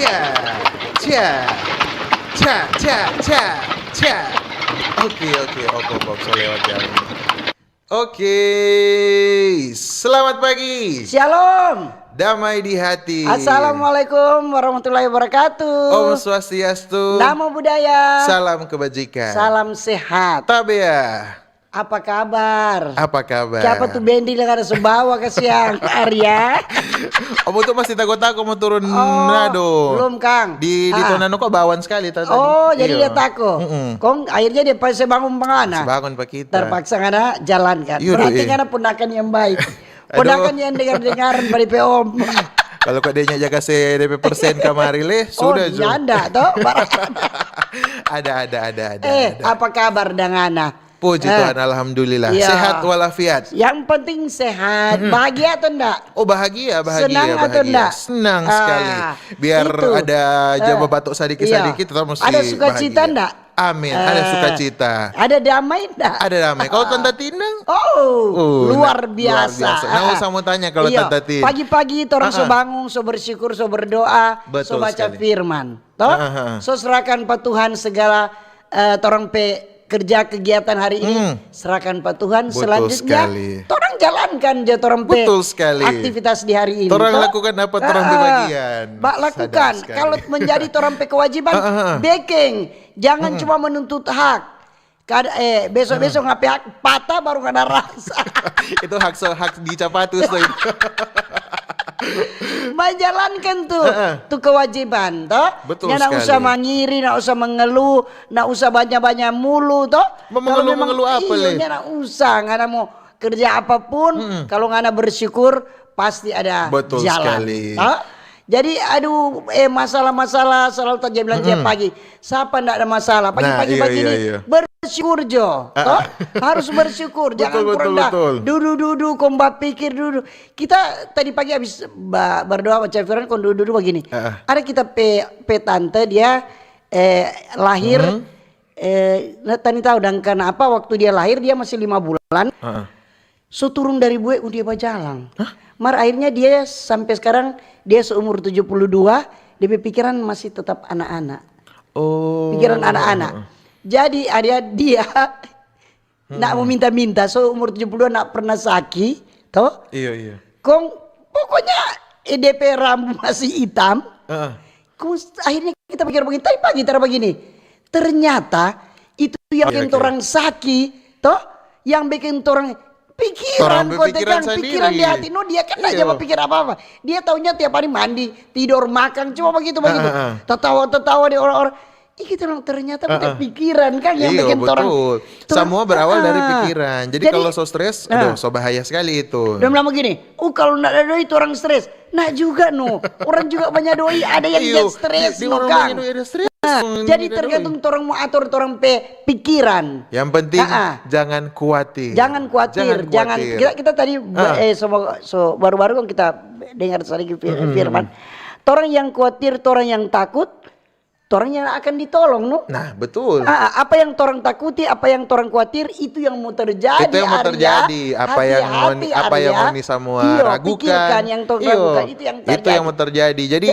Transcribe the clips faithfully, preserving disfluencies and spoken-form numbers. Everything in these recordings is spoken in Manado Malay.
Cha, cha, cha, cha, cha, cha. Oke, oke, oke, oke, so lewat jam. Oke, selamat pagi. Shalom. Damai di hati. Assalamualaikum warahmatullahi wabarakatuh. Om Swastiastu. Namo Buddhaya. Salam kebajikan. Salam sehat. Tabea. Apa kabar? Apa kabar? Kiapa tu bendi lagi ada so bawa kasiang, Arya? Om tu masih tako-tako mo turun nado. Belum, kang. Di, di ah. Tona no ko bawan skali tadi. Oh, jadi dia tako. Mm-mm. Kong akhirnya dia pasti bangun pangana. Pasti bangun pa kita. Terpaksa ngana jalankan. Iyo, berarti ngana ponakan yang baik. Aduh. Ponakan yang dengar-dengaran pa depe om. Kalau ko dia nya jaga se depe persen kamari le, sudah jo. Oh, nyanda to. Ada, ada, ada, ada. Eh, ada. Apa kabar dang ngana? Puji Tuhan, alhamdulillah. Iya. Sehat walafiat. Yang penting sehat. Mm-mm. Bahagia atau ndak? Oh, bahagia, bahagia, senang atau ndak? Senang sekali. Ah, biar ada jaba batuk sadiki-sadiki, tetap mesti bahagia. Ada sukacita ndak? Amin. Ada sukacita. Ada damai ndak? Ada damai. Kalau Tanta Tinang? Oh, luar biasa. Nggak usah mau tanya kalau Tanta Tinang. Pagi-pagi torang so bangun, so bersyukur, so berdoa, so baca firman. To? So serahkan pa Tuhan segala, eh, torang pe kerja kegiatan hari ini, serahkan pa Tuhan. Selanjutnya, torang jalankan jo torang pe aktivitas di hari ini. Torang lakukan apa torang pe bagian. Ba lakukan. Kalau menjadi torang pe kewajiban, bekeng. Jangan cuma menuntut hak. Kada, eh, beso-beso ngape hak patah baru ngana rasa. Itu hak so, hak di capatus tuh itu. Menjalankan tu, tu kewajiban, to. Betul sekali. Nyanda usah mangiri, nda usah mengeluh, nda usah banya-banya mulu, to. Mengeluh apa le? Nyanda usah, ngana mo kerja apapun, kalau ngana bersyukur, pasti ada jalan. Betul sekali. To? Jadi, aduh, eh, masalah-masalah selalu terjadi bilang tiap pagi. Sapa nda ada masalah? Pagi-pagi begini, bersyukur jo, to? Harus bersyukur, jangan kurang dah. Dudu-dudu, kong bapikir dudu. Kita tadi pagi habis ba-, berdoa baca firman, kong dudu-dudu begini. Ada kita pe, pe tante, dia, eh, lahir, eh, tadi tahu dang kenapa waktu dia lahir, dia masih lima bulan. So turung dari bue, oh, dia bajalang. Mar akhirnya dia sampe skarang, dia seumur tujuh puluh dua, dia pe pikiran masih tetap anak-anak. Oh. Pikiran anak-anak. Jadi, ada dia nda mo minta-minta, so umur tujuh puluh dua nda pernah saki, to? Iya, iya. Kong, pokoknya, eh, de pe rambu masih itam. Kong s-, akhirnya kita pikir begini, tapi pagi tara begini. Ternyata itu yang bikin torang saki, to? Yang bikin torang pikiran, pikiran di hati. No, dia kan nda ja bapikir apa-apa. Dia taunya tiap hari mandi, tidor, makang, cuma begitu, begitu. Tatawa-tatawa di orang-orang. Ih, kita bilang, ternyata bukan pikiran kan yang bikin torang. Iyo, betul. Semua berawal dari pikiran. Jadi, kalau so stres, aduh, so bahaya sekali itu. Dong bilang begini, "Oh, kalau nda ada doi, torang stres." Nah juga no, orang juga banya doi, ada yang dia stres no, Kang. Jadi tergantung torang mo ator torang pe pikiran. Yang penting jangan kuatir. Jangan kuatir, jangan. Kita, kita tadi, eh, so, so baru-baru kan kita dengar sadiki fir-, firman. Torang yang kuatir, torang yang takut, torang yang akan ditolong, no? Nah, betul. Ah, apa yang torang takuti, apa yang torang kuatir, itu yang mau terjadi, Arya. Itu yang mau terjadi. Apa yang ngoni, apa yang ngoni samua ragukan, pikirkan, yang torang ragukan, itu yang terjadi. Itu yang mau terjadi. Jadi,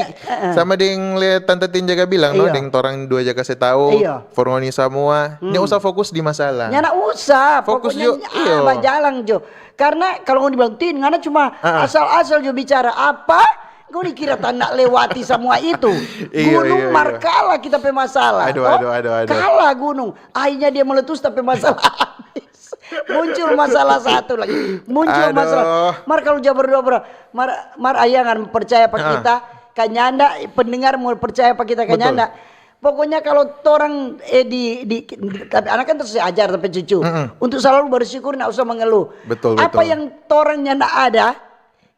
sama deng le Tanta Tin jaga bilang, no, deng torang dua jaga se tau, for ngoni samua, nya usah fokus di masalah. Nyanda usah, fokus jo, pokoknya bajalang jo. Karena kalau ngoni bilang, "Tin, ngana cuma asal-asal jo bicara apa?" Ngoni kira tanda lewati samua itu. Gunung mar kala kita pe masalah. Aduh, aduh, aduh, aduh. Kala gunung, akhirnya dia meletus, tapi masalah habis. Muncul masalah satu lagi. Muncul masalah. Mar kalau ja berdoa, bro. Mar, mar ayah ngan percaya pa kita, kanyanda, pendengar mau percaya pa kita, kanyanda. Pokoknya kalau torang, eh, di, di, tapi anak kan terus diajar sampai cucu. Untuk selalu bersyukur, nggak usah mengeluh. Betul, betul. Apa yang torang nyanda ada,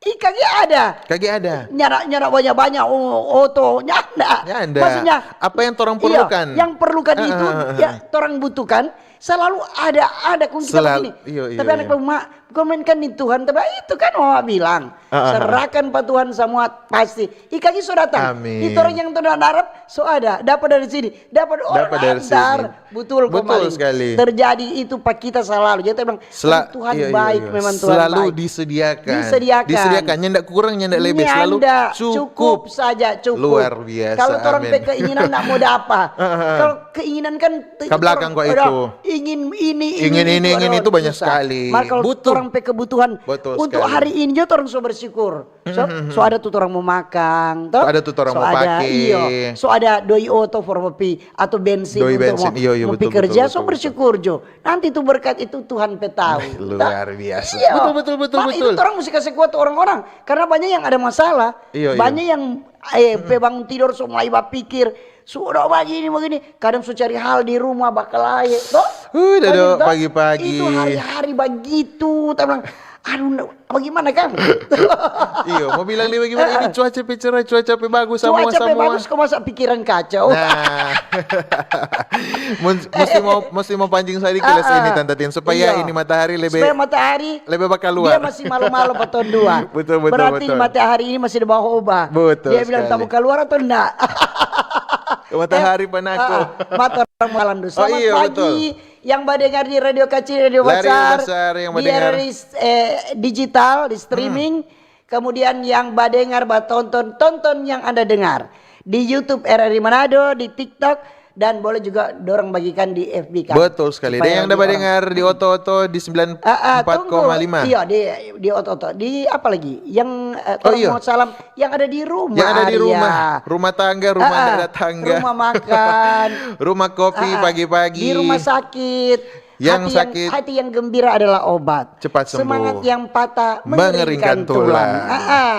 ih, kage ada. Kage ada. Nyanda, nyanda banya-banya, o-, oto, nyanda. Nyanda. Maksudnya, apa yang torang perlukan? Iya, yang perlukan itu, ya, torang butuhkan, selalu ada, ada. Kong kita begini. Iyo, iyo, tapi anak bilang, "Ma, komen kan ni Tuhan, tapi itu kan mama bilang, Ah, ah, ah. serahkan pa Tuhan semua pasti. Ikagi so datang. Amin. Itu orang yang Tuhan harap, so ada. Dapat dari sini, dapat orang Dapat dari antar. sini. Betul, Betul kembali. sekali. Terjadi itu pa kita selalu. Jadi kita bilang, Sela- Tuhan iya, iya, baik, iya. memang Tuhan Selalu baik. Disediakan. Disediakan. Disediakan, nyanda kurang, nyanda lebe, selalu Nyanda, cukup. cukup saja, cukup. Luar biasa, Kalau orang amin. pe keinginan ndak mau dapa. Kalau keinginan kan te- Ke belakang orang- kok orang itu. Ingin ini, Ingin ini, ingin aduh, itu banyak susah. sekali. Mar kalau Butuh. orang pe kebutuhan Betul untuk sekali. hari ini jo orang so bersyukur. So, so ada tu orang mau makan, toh? So ada tu orang So mau ada, pake. Iyo, so ada doi oto for kopi atau bensin Doi untuk bensin, mau, iyo, iyo, mau betul, pi kerja, betul, so betul, bersyukur jo. Nanti tu berkat itu Tuhan pe tahu. Luar biasa. Iyo. Betul, betul, betul, Mar betul. Itu orang mesti kasih kuat orang-orang. Karena banyak yang ada masalah, Iyo, iyo. banyak yang eh pe bangun tidor so mulai bapikir, sudah bagini bagini, kadang so cari hal di rumah bakalae, toh? Uh, dado Banyak, toh? Pagi-pagi. Itu hari-hari bagitu, ta bilang, aduh, nda- bagaimana kang? Iyo, mau bilang dia bagaimana? Ini cuaca pe cerah, cuaca pe bagus, semua, Cuaca pe semua. Bagus, kok masa pikiran kacau? Nah, Mus- mesti mau mesti mau pancing sadiki lah Ah, ini ah. Tanta Tin, supaya Iya. ini matahari lebih Supaya matahari lebih bakaluar. Dia masih malu-malu pa tong dua. Betul, betul, Berarti betul. Matahari ini masih di bawah oba. Betul Dia bilang, sekali. "Tamu keluar atau enggak?" Matahari panaku. Ah, ah. Mator orang Malandu. Selamat Iya, pagi betul. Yang badengar di Radio Kacil, Radio Dari Besar, Besar yang di badengar. R R I eh, digital, di streaming. Kemudian yang badengar, batonton, tonton yang Anda dengar di YouTube R R I Manado, di TikTok, dan boleh juga dorong bagikan di F B kami. Betul sekali. Supaya Dan yang ada lebih orang- badengar di oto-oto di Ah, ah, tunggu. sembilan puluh empat koma lima. Iya, di di oto-oto. Di apa lagi? Yang eh, Oh, orang iya. Mau salam yang ada di rumah. Yang ada di Arya. Rumah, rumah tangga, rumah Ah, ah. Ndak Ada Tangga. Rumah makan. Rumah kopi Ah, ah. pagi-pagi. Di rumah sakit. Yang Hati sakit. Yang, hati yang gembira adalah obat. Cepat sembuh. Semangat yang patah Mengeringkan mengeringkan tulang. tulang. Ah, ah.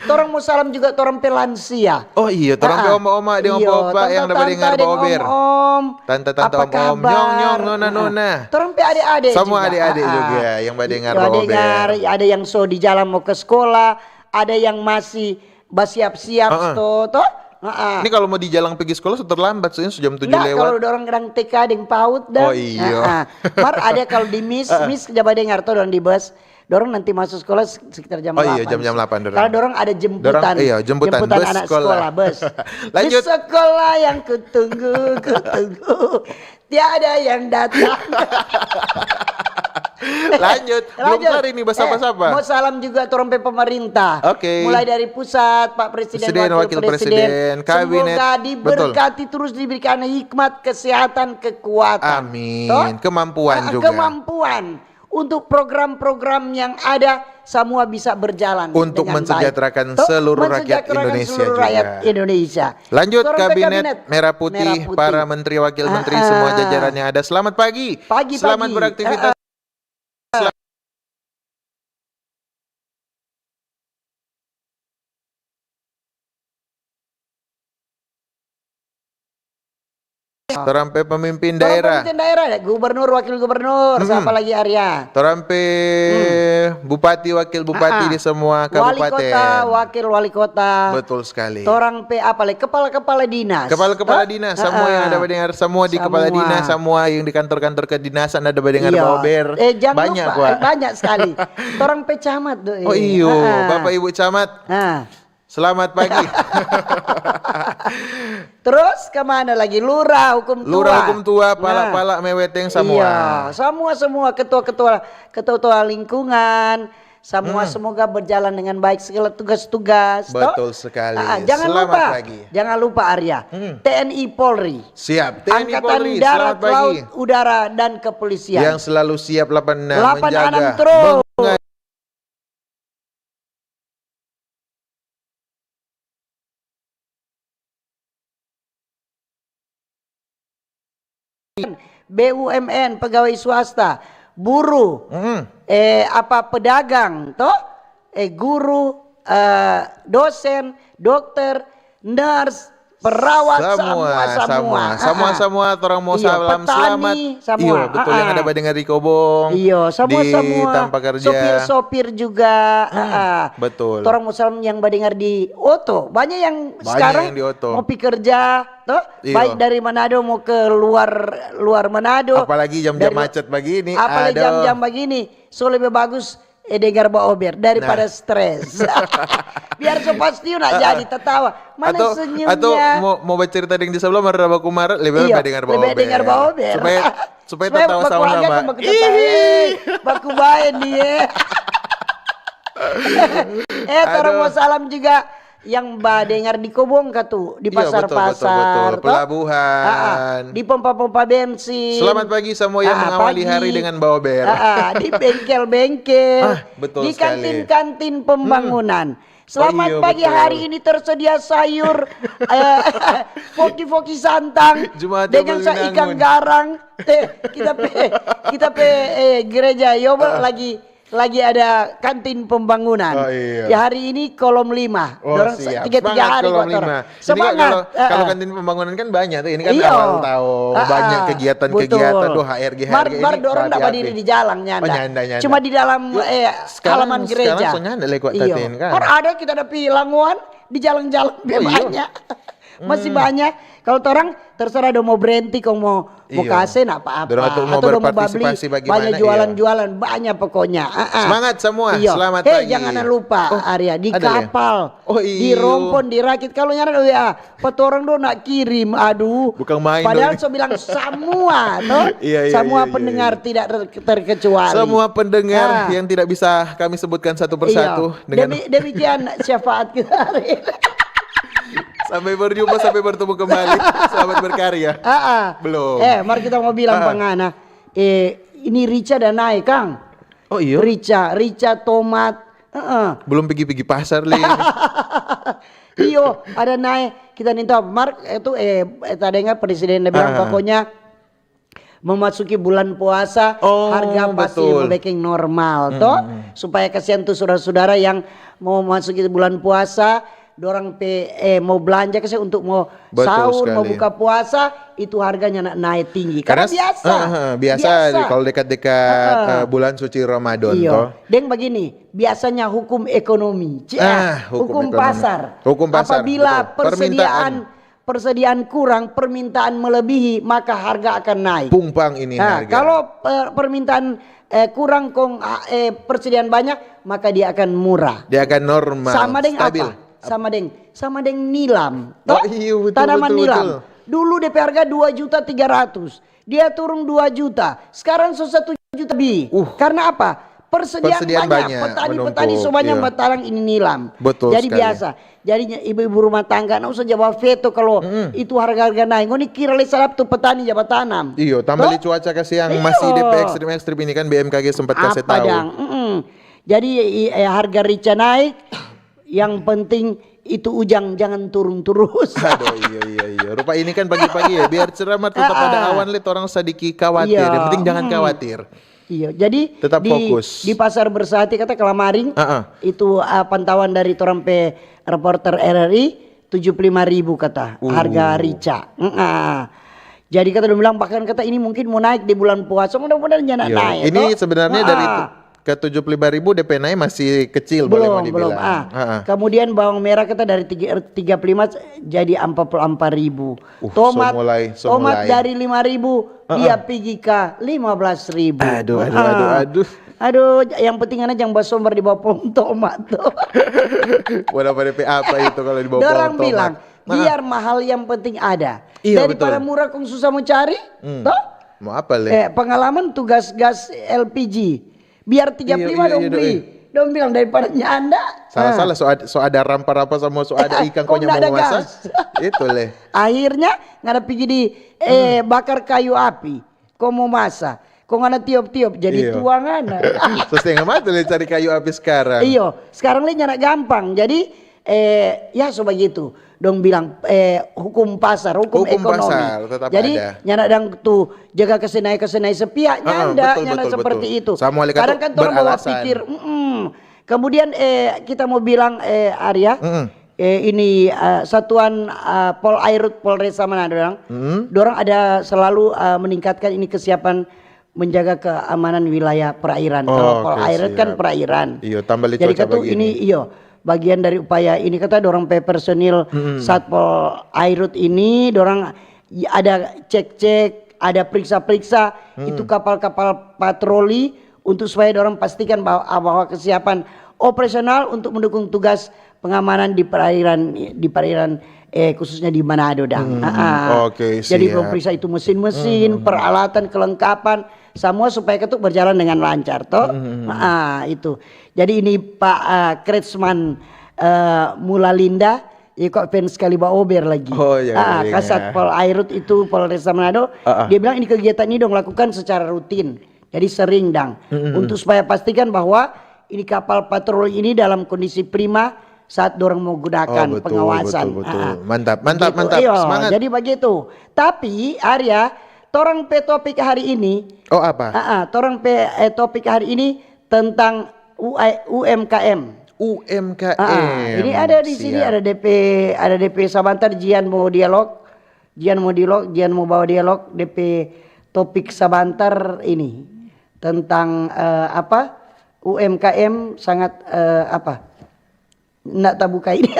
Torang mau salam juga torang pe lansia. Oh iya, torang pe Ah, ah. oma-oma deng Iyo, opa-opa yang ada tanta-tanta badengar deng baober. Om-om. Tanta-tanta, Apa om-om, kabar? nyong-nyong, nona-nona. Ah, ah. Torang pe ade-ade Semua juga. ade-ade Ah, ah. juga yang badengar Yang baober. Badengar, ada yang so di jalan mau ke sekolah, ada yang masih basiap-siap Ah, ah. to, to. Ah, ah. Ini kalau mau di jalan pergi sekolah so terlambat, soalnya so jam tujuh Nggak, lewat. Kalau dorang orang T K deng paut dah. Oh, iya. Ah, ah. Mar ada kalau di mis, mis ja badengar to dorang di bus. Dorang nanti masuk sekolah se- sekitar jam Oh, delapan. Iya, jam, jam delapan dorang. Kalau dorang ada jemputan. Dorang, iya, jemputan. Bus Anak sekolah. Sekolah, bus. Lanjut. Di sekolah yang kutunggu, kutunggu. Tiada yang datang. Lanjut. Belum Lanjut. Kelar ini, basapa-sapa. Eh, mau salam juga torang pe pemerintah. Oke. Mulai dari pusat, Pak Presiden, Presiden, Wakil, Wakil Presiden. Presiden, Kabinet. Semoga Betul. Diberkati terus, diberikan hikmat, kesehatan, kekuatan. Amin. Toh? Kemampuan Ah, juga. Kemampuan untuk program-program yang ada, semua bisa berjalan Untuk dengan mensejahterakan baik. Toh? Seluruh rakyat Mensejahterakan Indonesia seluruh rakyat juga. Indonesia. Lanjut, Torang pe Kabinet Kabinet Merah Putih, Merah Putih. Para Menteri, Wakil Menteri, Ah, semua ah. Jajarannya ada. Selamat pagi. Pagi, Selamat pagi. Beraktivitas. Ah, ah. Torang pe pemimpin Torang daerah. Pemimpin daerah, ya, gubernur, wakil gubernur, siapa lagi, Arya? Torang pe bupati, wakil bupati Ah, ah. Di semua Wali kota, kabupaten. Wakil wali kota. Betul sekali. Torang pe apa lagi? Kepala-kepala dinas. Kepala-kepala Toh? Dinas, semua yang ada badengar, semua di kepala Semua. Dinas, semua yang di kantor-kantor kedinasan ada badengar Iya. baober. Eh, jangan Banyak, lupa, Wak. eh, banyak sekali. Torang pe camat tuh. Oh iyo, Ah, ah. Bapak Ibu Camat. Ah. Selamat pagi. Terus kemana lagi? Lurah, hukum tua. Lurah, hukum tua, pala, Nah. Pala, meweteng, semua. Iya, semua, semua ketua-ketua, ketua-ketua lingkungan, semua semoga berjalan dengan baik segala tugas-tugas. Toh? Betul sekali. Ah, jangan Selamat lupa, pagi. Jangan lupa, Arya. T N I Polri. Siap. T N I Angkatan Polri, Darat, selamat pagi. Laut, Udara, dan Kepolisian. Yang selalu siap lapan enam Lapan enam menjaga, terus. menga- B U M N, pegawai swasta, buruh, Mm-mm. eh, apa, pedagang, toh, eh, guru, eh, dosen, dokter, nurse, Perawat, semua, semua, semua, semua, torang mau salam selamat. Iyo, betul, yang ada badengar di kobong, iyo, semua, di tampa kerja. Sopir-sopir juga, betul. Torang mau salam yang badengar di oto. Banyak yang sekarang mau pi kerja, to? Baik dari Manado mau ke luar, luar Manado. Apalagi jam-jam macet bagini. Apalagi jam-jam bagini. So, lebe bagus eh dengar baober daripada stres. Biar so pasti nak jadi tatawa. Mana senyumnya? Atau mau, mau bacerita deng di sebelah, mar baku mar, lebe bae dengar baober. Lebe dengar baober. Supaya, supaya tatawa sama-sama. Baku bae ni, eh. Eh, torang mau salam juga yang badengar di kobong ka tu, di pasar-pasar, pelabuhan, di pompa-pompa bensin. Selamat pagi semua yang mengawali hari dengan baober. Di bengkel-bengkel, di kantin-kantin pembangunan. Selamat pagi, hari ini tersedia sayur, eh, foki-foki santang dengan sa ikan garang. Eh, kita pe, kita pe, eh, gereja Yobo lagi lagi ada kantin pembangunan. Oh, iya. Ya, hari ini kolom lima. Oh, dorang tiga-tiga hari kolom lima. Semangat. Kalau kantin pembangunan kan banyak tuh. Ini kan awal tahun, banyak kegiatan-kegiatan. Duh, H R G, H R G ini. Mar dorang ndak badiri di jalan, nyanda. Cuma di dalam, eh, halaman gereja. Sekarang so nyanda lei kwa tatin kan. Mar ada kita ada pi langoan di jalan-jalan pe banyak. Masih banyak. Kalau torang terserah dong mau berhenti, kong mau, mau kase, ndak apa-apa. Atau mau babli, banyak jualan-jualan, banyak pokoknya. Semangat semua, selamat pagi. Hei, jangan lupa, Arya, di kapal, di rompon, di rakit. Kalau nyanda ada W A, pa torang dong nak kirim, aduh. Bukan main. Padahal so bilang semua, toh? Semua pendengar tidak ter-, terkecuali. Semua pendengar yang tidak bisa kami sebutkan satu persatu. Demi-, demikian syafaat kita hari ini. Sampai berjumpa, sampai bertemu kembali. Selamat berkarya. Belum. Eh, mar kita mau bilang pa ngana. Eh, ini rica ada nae, kang. Oh, iyo? Rica, rica, tomat. Belum pigi-pigi pasar lei. Iyo, ada nae. Kita ninta mar itu, eh, eh, tadengar presiden da bilang, pokoknya memasuki bulan puasa, harga pasti mo beking normal, to? Supaya kasihan tu sudara-sudara yang mo masuki bulan puasa, dorang pe, eh, mo blanja kase untuk mo sahur, mo buka puasa, itu harganya na-, nae tinggi. Karena biasa, biasa. Kalau dekat-dekat, eh, bulan suci Ramadan, to. Deng bagini, biasanya hukum ekonomi, hukum pasar. Hukum pasar, betul. Apabila persediaan persediaan kurang, permintaan melebihi, maka harga akan naik. Pumpang ini harga. Kalau, eh, permintaan, eh, kurang kong, ah, eh, persediaan banyak, maka dia akan murah. Dia akan normal, stabil. Sama deng apa? Sama deng, sama deng nilam. Toh? Tanaman nilam. Dulu depe harga dua juta tiga ratus. Dia turung dua juta, skarang so satu juta lebih. Karna apa? Persediaan banyak, petani-petani so banyak batanang ini nilam. Jadi biasa. Jadi ibu-ibu rumah tangga, nda usah ja baveto kalo itu harga-harga nae. Ngoni kira lei sadap tu petani ja batanam. Iyo, tambah lei cuaca kasiang masih depe ekstrim-ekstrim ini kan, B M K G sempat kase tau. Jadi, eh, harga rica naik, yang penting itu ujang jangan turun terus. Aduh, iyo, iyo, iyo. Rupa ini kan pagi-pagi ya, biar cerah mar tetap ada awan lei, torang sadiki khawatir. Yang penting jangan khawatir. Iyo, jadi tetap fokus. Di Pasar Bersehati kata kalamaring, itu, ah, pantauan dari torang pe reporter R R I, tujuh puluh lima ribu kata harga rica. Jadi kata dong bilang, bahkan kata ini mungkin mo naik di bulan puasa, mudah-mudahan nyanda naik. Ini sebenarnya dari ke tujuh puluh lima ribu depe nae masih kecil, boleh mau dibilang. Kemudian bawang merah kita dari tiga, tiga puluh lima jadi empat puluh empat ribu. Tomat, tomat dari lima ribu dia pigi ka lima belas ribu. Aduh, aduh, aduh, aduh. Aduh, yang penting ngana jang basombar di bawah pohong tomat to. Walau pada pe apa itu kalau di bawah pohong tomat. Dorang bilang, biar mahal yang penting ada. Daripada murah kong susah mo cari, to? Mo apa lei? Eh, pengalaman tu gas-gas L P G. Biar tiga puluh lima dong beli. Dong bilang daripada nyanda. Salah-salah, so ada, so ada rampa-rampa sama so ada ikan kong nyanda mo masak. Itu lei. Akhirnya ngana pigi di, eh, bakar kayu api. Kong mo masa. Kong ngana tiop-tiop jadi tuang ngana. So setengah mati lei cari kayu api skarang. Iyo, skarang lei nyanda gampang. Jadi, eh, ya so bagitu. Dong bilang, eh, hukum pasar, hukum ekonomi. Jadi nyanda dang tu jaga kase nae, kase nae sepia, nyanda, nyanda seperti itu. Kadang kan torang bawa pikir, mm-mm. Kemudian, eh, kita mo bilang, eh, Arya, eh, ini, eh, satuan, eh, Polairut Polresta Manado, dang. Hmm? Dorang ada selalu, eh, meningkatkan ini kesiapan menjaga keamanan wilayah perairan. Kalau Oh, oke, Polairut kan siap. perairan. Iyo, tambah lei Jadi cuaca katu bagini. Ini iyo bagian dari upaya ini, kata dorang pe personil Satpol Airut ini, dorang i- ada cek-cek, ada periksa-periksa itu kapal-kapal patroli untuk supaya dorang pastikan bahwa, bahwa kesiapan operasional untuk mendukung tugas pengamanan di perairan, di perairan, eh, khususnya di Manado, dang. Ah, ah. Oke, Jadi siap. Dorang periksa itu mesin-mesin, peralatan, kelengkapan, semua supaya itu berjalan dengan lancar, toh. Ah, itu. Jadi ini Pak, eh, Kretsman, eh, Mulalinda, ya kok fans sekali ba Ober lagi. Oh, iya, Ah, iya, Kasat iya. Polairut itu Polresta Manado, Ah, ah. Dia bilang ini kegiatan ini dong lakukan secara rutin. Jadi sering, dang. Untuk supaya pastikan bahwa ini kapal patroli ini dalam kondisi prima saat dorang mau gunakan Oh, betul, pengawasan. betul, betul. Ah, ah. Mantap, mantap, Begitu. mantap. Iyo, Semangat. Jadi begitu. Tapi Arya, torang pe topik hari ini, Oh, apa? ah, ah, torang pe, eh, topik hari ini tentang U I, U M K M. U M K M. Ah, ini ada di sini, Siap. ada D P, ada D P sabantar. Jian mau dialog, Jian mau dialog, Jian mau bawa dialog D P topik sabantar ini tentang, eh, apa, U M K M sangat, eh, apa, nak tabuka ini.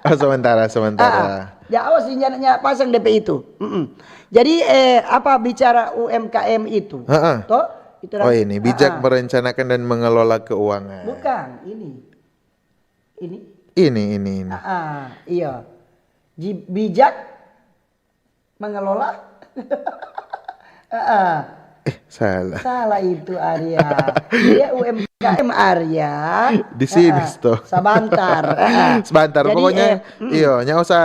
Oh, sementara, sementara. Ah, ya awas, nyana pasang D P itu. Mm-mm. Jadi, eh, apa, bicara U M K M itu, Heeh. toh? Itu Oh, ini bijak Ah, ah. merencanakan dan mengelola keuangan. Bukan ini, ini. Ini, ini, ini. Ah, ah, iya. Ji- bijak mengelola. Ah, ah. Eh, salah. Salah itu, Arya. Dia U M K M, Arya. Di sini, Ah, ah. Sto. Sabantar. Ah, ah. Sebentar, Jadi, pokoknya eh, mm. iyo, nya usah,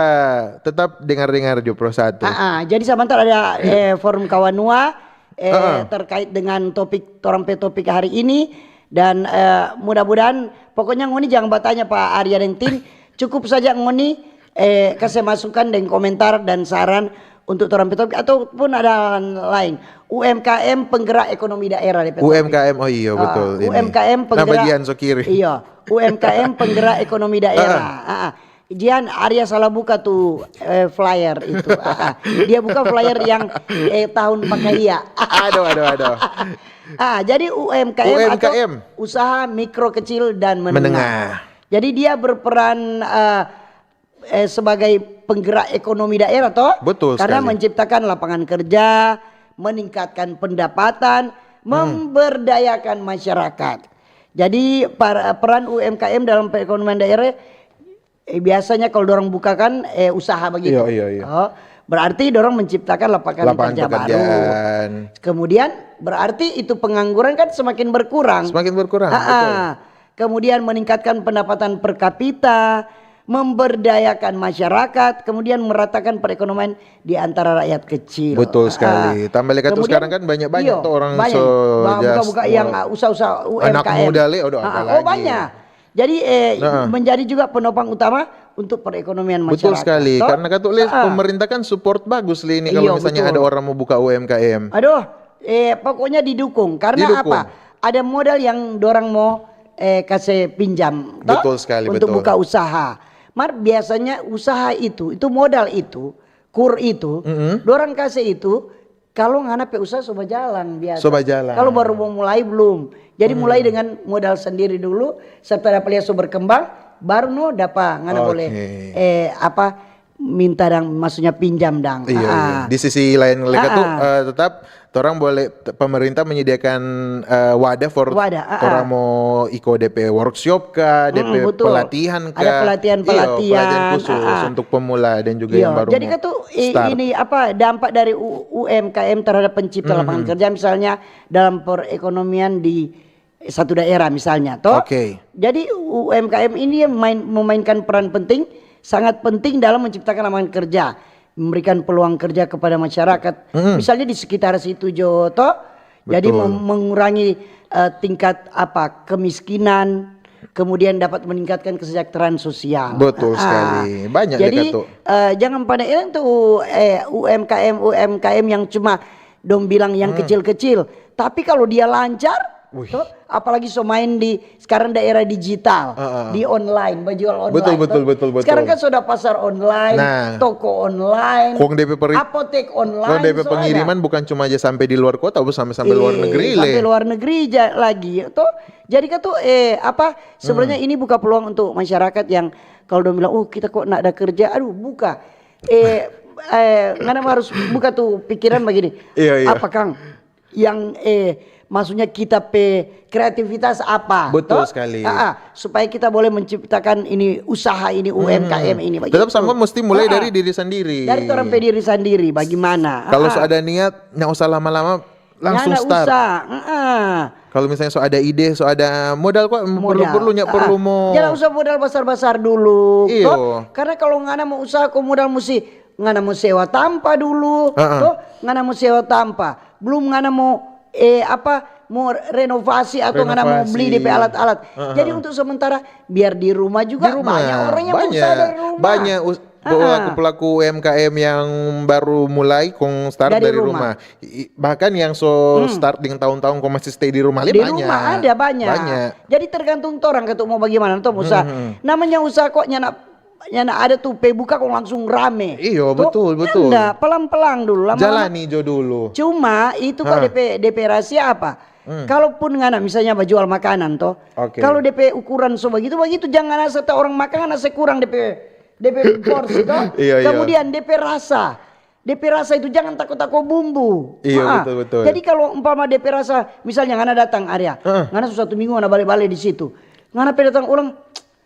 tetap dengar-dengar jo Pro Satu. Ah, ah. Jadi sabantar ada, eh, forum kawanua, eh, Ah, ah. terkait dengan topik, torang pe topik hari ini. Dan, eh, mudah-mudahan, pokoknya ngoni jangan batanya pa Arya deng tim, cukup saja ngoni, eh, kase masukan deng komentar dan saran untuk torang pe topik ataupun ada hal lain. U M K M penggerak ekonomi daerah, de pe topik. U M K M, oh iyo, Ah, betul, ini. U M K M Nah, penggerak. bagian so kiri. Iya, U M K M penggerak ekonomi daerah. Ah, ah. Jian, Arya salah buka tu, eh, flyer itu. Ah, ah. Dia buka flyer yang, eh, tahun pakahia. Aduh, aduh, aduh. Ah, jadi U M K M atau U M K M. Usaha Mikro Kecil dan Menengah. Menengah. Jadi dia berperan, eh, eh, sebagai penggerak ekonomi daerah, toh? Betul Karena sekali. Menciptakan lapangan kerja, meningkatkan pendapatan, Hmm. memberdayakan masyarakat. Jadi par- peran U M K M dalam perekonomian daerah, eh, biasanya kalau dorang buka kan, eh, usaha begitu. Iya, iya, iya. Oh, berarti dorang menciptakan lapangan, Lapangan kerja baru. Pekerjaan. Kemudian berarti itu pengangguran kan semakin berkurang. Semakin berkurang, Ah, betul. ah. Kemudian meningkatkan pendapatan per kapita, memberdayakan masyarakat, kemudian meratakan perekonomian di antara rakyat kecil. Betul Ah, sekali. ah. Tambah lagi tu Kemudian, sekarang kan banyak-banyak iyo, tu orang banyak. so Bah, just buka-buka yang, work. Ah, usaha-usaha U M K M. Anak muda le, aduh, Ah, ah. apalagi. Oh, banyak. Jadi, eh, Nah. menjadi juga penopang utama untuk perekonomian masyarakat. Betul sekali. Toh? Karena katu le, Ah, ah. Pemerintah kan support bagus le ini Iyo, kalau misalnya betul. Ada orang mau buka U M K M. Aduh, eh, pokoknya didukung. Karena Didukung. Apa? Ada modal yang dorang mau, eh, kase pinjam, toh? Betul sekali, Untuk betul. Buka usaha. Mar biasanya usaha itu, itu modal itu, kur itu, Mm-mm. dorang kase itu kalau ngana pe usaha so bajalang biasa. So bajalang. Kalau baru mau mulai, belum. Jadi Hmm. Mulai dengan modal sendiri dulu, setelah dapa lia so berkembang, baru no dapa ngana Oke. Boleh, eh, apa, minta dang, maksudnya pinjam dang. Iya, Ah, iya. ah. Di sisi lain lagi tu, Ah, ah. Eh, tetap orang boleh, t- pemerintah menyediakan, eh, wadah for Wadah, ah, ah. Orang mau iko D P workshop kah, Mm-mm, D P betul. Pelatihan kah? Ada pelatihan, Iya, pelatihan, pelatihan khusus ah, ah. Untuk pemula dan juga Iya, yang baru jadi mau kan tuh i- start. Ini apa, dampak dari U- UMKM terhadap pencipta Mhm. Lapangan kerja, misalnya dalam perekonomian di satu daerah misalnya, toh. Oke. Jadi UMKM ini main, memainkan peran penting, sangat penting dalam menciptakan lapangan kerja, memberikan peluang kerja kepada masyarakat. Mhm. Misalnya di sekitar situ jo, toh. Jadi Betul. mem- mengurangi, eh, tingkat apa, kemiskinan, kemudian dapat meningkatkan kesejahteraan sosial. Betul Ah. sekali. Banyak Jadi, dekat tuh. Eh, jangan pandang eleng tuh, eh, UMKM UMKM yang cuma dong bilang yang Hmm. kecil-kecil. Tapi kalau dia lancar, Wih. Toh, apalagi so main di sekarang daerah digital, Heeh. di online, bajual online. Betul, betul, Toh. betul, betul. Sekarang kan sudah pasar online, Nah. toko online, Kong depe peri- apotek online. Kong depe so ada. Pengiriman bukan cuma aja sampai di luar kota, bu, sampai sampai luar Eh, negeri sampai le. Luar negeri ja, lagi toh. Jadi kan tuh eh apa sebenarnya ini buka peluang untuk masyarakat yang kalau dong bilang, "Oh, kita kok ndak ada kerja." Aduh, buka. Eh eh ngana harus buka tuh pikiran begini. Iya, iya. Apa, Kang? Yang eh maksudnya kita pe kreativitas apa? Betul Toh? sekali. Ah, ah, supaya kita boleh menciptakan ini usaha ini U M K M ini begitu. Tetap sama mesti mulai Ah, ah. Dari diri sendiri. Dari orang pe diri sendiri bagaimana? Kalau Ah, so ah. ada niat, nggak usah lama-lama, langsung Nggak start. Usah. Ah, ah. Kalau misalnya so ada ide, so ada modal kok, perlu Modal. perlu nggak perlu Ah, mau. Jangan usah modal besar-besar dulu. Iyo. Toh? Karena kalau ngana mau usaha, kau modal musti ngana mau sewa tampa dulu. Ah, ah. Toh? Ngana mau sewa tampa. Belum ngana mau eh apa mau renovasi atau ngana mau beli Renovasi. DP alat-alat. Ah, Jadi ah. Untuk sementara biar di rumah juga Di rumah. Banyak orang yang Banyak. Berusaha dari rumah. Banyak us- Ah, ah. Pelaku-pelaku U M K M yang baru mulai kong start Dari dari, rumah. rumah. I- Bahkan yang so Hmm. Start deng tahun-tahun kong masih stay di rumah le Di banyak. Rumah ada banyak. Banyak. Jadi tergantung orang katu mau bagaimana tuh usaha. Hmm. Namanya usaha kok nyana nyana ada tuh pe buka kok langsung rame. Iyo, Toh? betul, betul. Nda, pelan-pelan dulu lama-lama. Jalani jo dulu. Cuma itu kok Hah. DP DP rahasia apa? Hmm. Kalaupun ngana misalnya bajual makanan toh, Oke. Kalau DP ukuran so begitu begitu jangan asa ta orang makan asa kurang DP DP porsi toh. Iya, iya. Kemudian DP rasa, DP rasa itu jangan tako-tako bumbu. Iya, Ah, betul, betul. Jadi kalau umpama DP rasa, misalnya ngana datang area, Heeh. ngana so satu minggu ngana bale-bale di situ, ngana pe datang orang,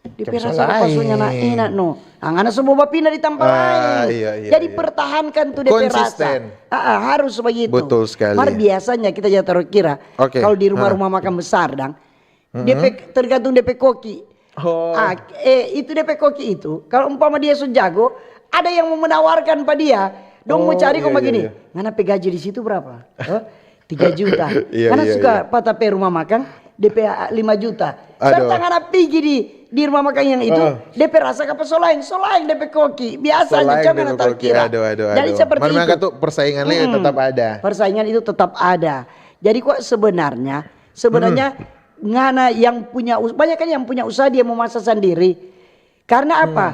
DP Kayak rasa so apa so nyana laeng. Enak no. Ah, ngana so bawa pindah di tampa Ah, laeng. iya, iya, Jadi iya. Pertahankan tuh DP rasa. Konsisten. Ah, ah, harus begitu. Betul sekali. Mar biasanya kita jangan taruh kira. Oke. Kalau di Ah. rumah-rumah makan besar dang, DP tergantung DP koki. Oh. Ah, eh, itu DP koki itu. Kalau umpama dia so jago, ada yang mau menawarkan pa dia. Dong mau Oh, cari kong iya, begini. iya, iya. Ngana pe gaji di situ berapa? Hah? Tiga juta. Iya, Ngana iya, suka iya. Pata pe rumah makan, DP lima juta. Aduh. Serta ngana pigi di di rumah makan yang itu, Heeh. DP rasa kapa so laeng, so laeng DP koki. Biasanya So laeng jangan DP taruh koki. kira. Aduh, aduh, Jadi aduh. seperti Mar memang itu. Katu persaingan le tetap ada. Persaingan itu tetap ada. Jadi kok sebenarnya, sebenarnya ngana yang punya us- banyak kan yang punya usaha dia mau masak sendiri. Karena apa?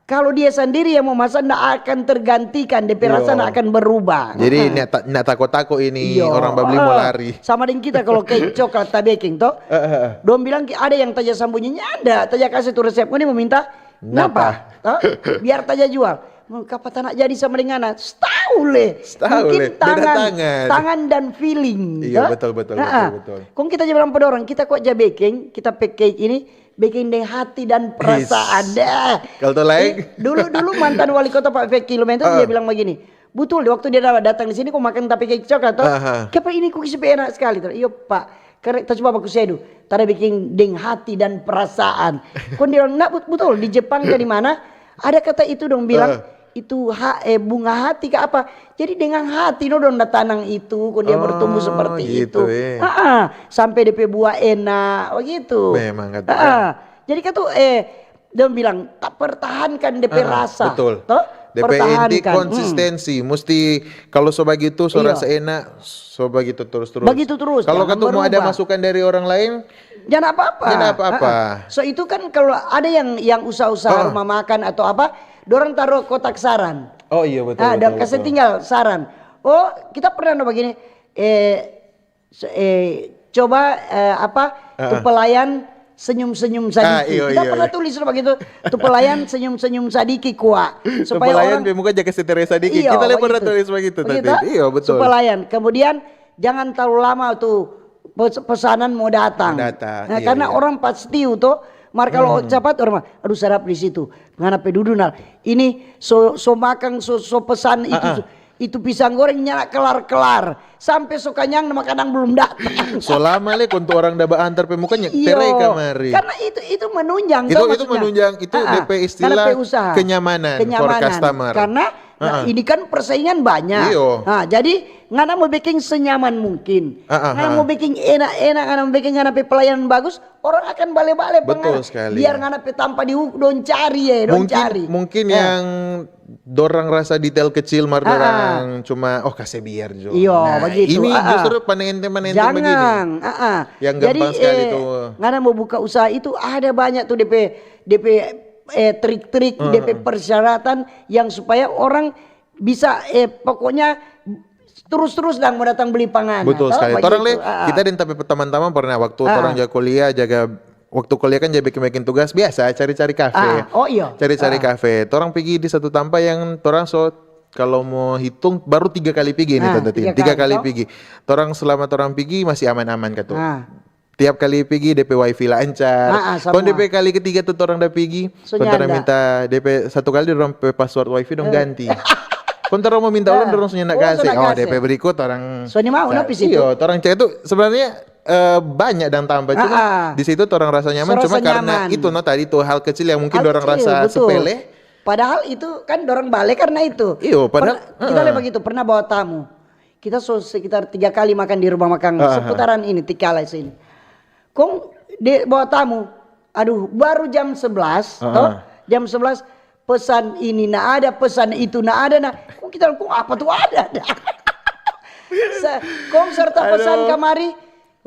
Kalau dia sendiri yang mau masak, ndak akan tergantikan, DP rasa Iyo. ndak akan berubah. Jadi Heeh. ndak ta- ndak tako-tako ini Iyo. orang babli mo Ah, lari. Sama deng kita kalau kek coklat ta beking to. Eh, eh, eh. Dong bilang ki- ada yang taja sambunyi, nyanda, taja kase tu resep, ngoni mo minta Napa? napa? Toh? Biar taja jual. Mau kapa ta nak jadi sama deng ngana? Stau le. Stau Mungkin le. Beda tangan, tangan. Tangan dan feeling. Iya, Toh? betul, betul, Heeh. Betul, betul. Kong kita ja bilang pa dorang, kita kok ja beking, kita pe cake ini beking deng hati dan perasaan. Is. Dah. Kalau tu lain? Eh, dulu dulu mantan wali kota Pak Feki Lumentu Ah. Dia bilang begini, betul deh waktu dia da- datang di sini kok makan tapi cake coklat toh. Aha. Kapa ini kukis pe enak sekali toh. Iyo Pak, karena kita coba baku sedu, tara bikin deng hati dan perasaan. Kong dia bilang, nak bet- betul di Jepang ka di mana ada kata itu dong bilang Ah. itu ha, eh, bunga hati ka apa. Jadi dengan hati no dong da tanang itu, kong dia Oh, bertumbuh seperti gitu, itu. eh. Ah, ah. Sampai depe buah enak begitu. Memang kata Ah, ah. Jadi kan tuh eh dia bilang tak pertahankan depe Ah, rasa. Betul. Toh? Depe inti Pertahankan. Hmm. Konsistensi. Mesti kalau so bagitu, so Iya. Rasa enak, so bagitu terus-terus. Begitu terus, Kalau jangan Katu mau ada berubah. Masukan dari orang lain, Jangan apa-apa. Jangan apa-apa. Ah, ah. So itu kan kalau ada yang yang usaha-usaha Ah. Rumah makan atau apa, dorang taruh kotak saran. Oh iya betul. Ah, Betul, dan kasih betul. Tinggal saran. Oh, kita pernah no begini. Eh, so- eh coba eh, apa? Ah, Tu ah. Pelayan senyum-senyum sadiki. Ah, iyo, Kita iyo, pernah iyo. Tulis no begitu. Tu pelayan senyum-senyum sadiki kwa. Supaya Supaya orang pe muka jaga stres sadiki. Iyo, Kita le pernah begitu. Tulis begitu tadi. Begitu? Iyo betul. Supaya pelayan. Kemudian jangan terlalu lama tuh pes- pesanan mau datang. Datang, Nah, iya, karena iya. Orang pasti tuh, mar kalau Hmm. Cepat orang, aduh sadap di situ. Ngana pe dudu nal. Ini so so makan so so pesan itu Ah, ah. Itu pisang goreng nyanda kelar-kelar. Sampe so kanyang, nama kadang belum datang. So lama le, kontu orang da baantar pe mukanya, Iyo. Tere kamari. Karena itu itu menunjang, Itu, toh, itu maksudnya. menunjang, itu Ah, ah. depe Karena istilah pe usaha. Kenyamanan for Kenyamanan. Customer. Karena nah, Ah, ah. Ini kan persaingan banyak. Iyo. Nah, jadi ngana mau bikin senyaman mungkin. Ah, ah, Ngana ah. Mau bikin enak-enak, ngana mau bikin ngana pe pelayanan bagus, orang akan bale-bale pa Betul ngana. Sekali. Biar ngana pe tampa di hu- dong cari ye, dong Mungkin, cari. Mungkin Ya. Yang dorang rasa detail kecil mar Ah, ah. dorang cuma, "Oh, kase biar jo." Iyo, Nah, begitu. ini Ah, ah. justru panente-panente begini. Jangan, ah, ah. Yang Jadi, gampang sekali eh, tuh. Ngana mau buka usaha itu ada banyak tuh D P, D P, eh, trik-trik, Ah, D P ah. persyaratan yang supaya orang bisa, eh, pokoknya terus-terus dang mau datang beli pangan. Betul Toh, sekali. Torang le, begitu. Ah, ah. Kita deng tapi teman-teman pernah waktu Ah. Torang jaga kuliah, jaga waktu kuliah kan jadi bikin-bikin tugas biasa, cari-cari kafe. Ah, oh iyo. Cari-cari Ah. kafe. Torang pergi di satu tampa yang torang so kalau mau hitung baru tiga kali pergi nih Ah, Tante Tin. tiga Tiga kali, kali toh? Pergi. Torang selama torang pergi masih aman-aman katu. Ah. Tiap kali pergi D P wifi lancar. Ah, ah, sama. Kong D P kali ketiga tu torang da pergi. So Kong torang nyanda. Minta D P satu kali dorang pe password wifi dong Eh. ganti. Kong torang mau minta ulang Ah. dorang so nyanda Oh, so kase. nyanda Oh, kase. D P berikut orang. So ni mau, no, pi situ. Iyo, torang cek itu sebenarnya eh, banyak dang tampa. Cuma Ah, ah. Di situ torang rasa nyaman. So rasa Cuma karena nyaman. Itu no tadi tu hal kecil yang mungkin Hal dorang kecil, rasa betul. Sepele. Padahal itu kan dorang bale karena itu. Iyo, padahal, Pernah, kita heeh. Lihat begitu, pernah bawa tamu. Kita so sekitar tiga kali makan di rumah makan Heeh. Seputaran ini, Tikala sini. Kong dia bawa tamu. Aduh, baru jam sebelas, Heeh. Toh? Jam sebelas pesan ini na ada, pesan itu na ada, nah. Kong kita, kong apa tu ada? Sa- kong serta pesan Aduh. Kamari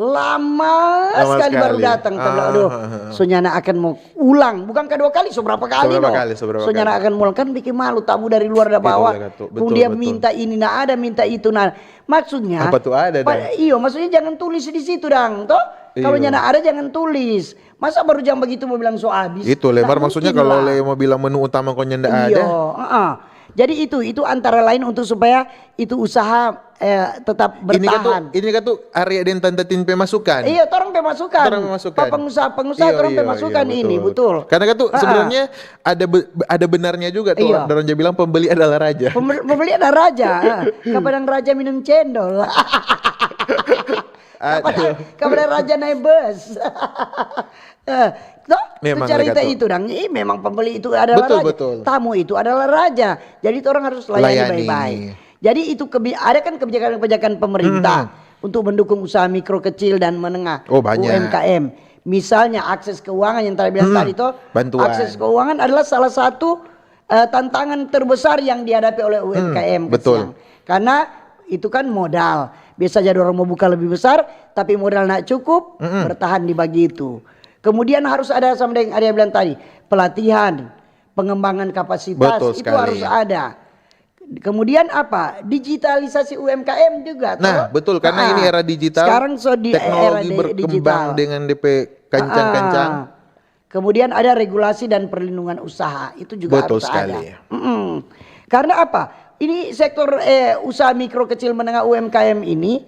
lama Lama sekali baru sekali. Datang. Kita bilang, Ah, "Aduh, heeh. So nyanda akan mau ulang." Bukan kedua kali, so berapa kali, So berapa no? Kali, so berapa So nyanda kali. Akan mau ulang. Kan bikin malu tamu dari luar da Itulah bawa. katu. Kong Betul, dia betul. Minta ini na ada, minta itu na. Maksudnya, Apa tu ada, pa- dang? Iyo, maksudnya jangan tulis di situ, dang, toh? Kalau Iyo. Nyanda ada, jangan tulis. Masa baru jam begitu mau bilang so habis? Itu, Lemar, Nggak maksudnya mungkin kalau lah. Le mau bilang menu utama kong nyanda ada. Iyo, heeh. Jadi itu, itu antara lain untuk supaya itu usaha eh, tetap Ini katu, bertahan. Ini katu area deng Tante Tin pe masukan. Iya, torang pe masukan. Torang pe masukan. Pa pengusaha, pengusaha, Iyo, torang pe iyo, masukan iyo, ini, betul. Betul. Karena katu Ah, ah. Sebenarnya ada be- ada benarnya juga tuh. Iya. Dorang bilang pembeli adalah raja. Pembeli, pembeli ada raja. Ah. Kapadang raja minum cendol. Aduh. Kapadang raja naik bus. Eh, toh, Memang cerita mereka tuh. Itu dang. Ih, memang pembeli itu adalah Betul, raja. Betul. Tamu itu adalah raja. Jadi orang harus layani, Layani. Baik-baik. Jadi itu kebi- ada kan kebijakan-kebijakan pemerintah hmm. Untuk mendukung usaha mikro kecil dan menengah oh, banyak. U M K M. Misalnya akses keuangan yang tadi bilang hmm. Tadi toh. Bantuan. Akses keuangan adalah salah satu uh, tantangan terbesar yang dihadapi oleh U M K M hmm, betul. Karena itu kan modal. Biasa jadi orang mau buka lebih besar, tapi modal nak cukup, mm-mm. Bertahan di bagitu. Kemudian harus ada sama dengan ada yang bilang tadi, pelatihan, pengembangan kapasitas betul itu sekali. Harus ada. Kemudian apa? Digitalisasi U M K M juga. Nah, toh? Betul karena ini era digital. Sekarang so di teknologi era di, berkembang digital. Dengan D P kencang-kencang. Ah. Kemudian ada regulasi dan perlindungan usaha, itu juga betul harus sekali. Ada. Mm-mm. Karena apa? Ini sektor eh, usaha mikro kecil menengah U M K M ini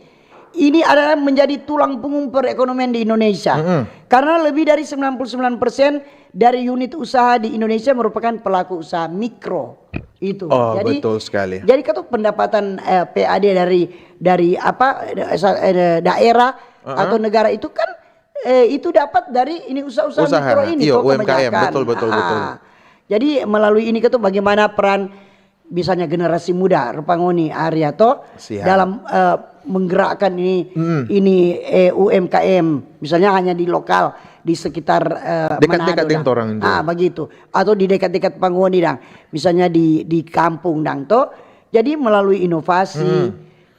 ini adalah menjadi tulang punggung perekonomian di Indonesia. Mm-mm. Karena lebih dari sembilan puluh sembilan persen dari unit usaha di Indonesia merupakan pelaku usaha mikro. Itu. Oh, jadi, betul sekali. Jadi katu pendapatan eh, P A D dari dari apa eh, daerah uh-huh. Atau negara itu kan eh, itu dapat dari ini usaha-usaha mikro ini, iyo, toh, U M K M, kebanyakan. Betul, betul, ah, betul. Jadi melalui ini katu bagaimana peran misalnya generasi muda rupa ngoni Arya toh dalam eh, menggerakkan ini hmm. Ini eh, U M K M misalnya hanya di lokal di sekitar eh, dekat-dekat deng torang itu. Ah, begitu. Atau di dekat-dekat pa ngoni dang. Misalnya di di kampung dang toh. Jadi melalui inovasi hmm.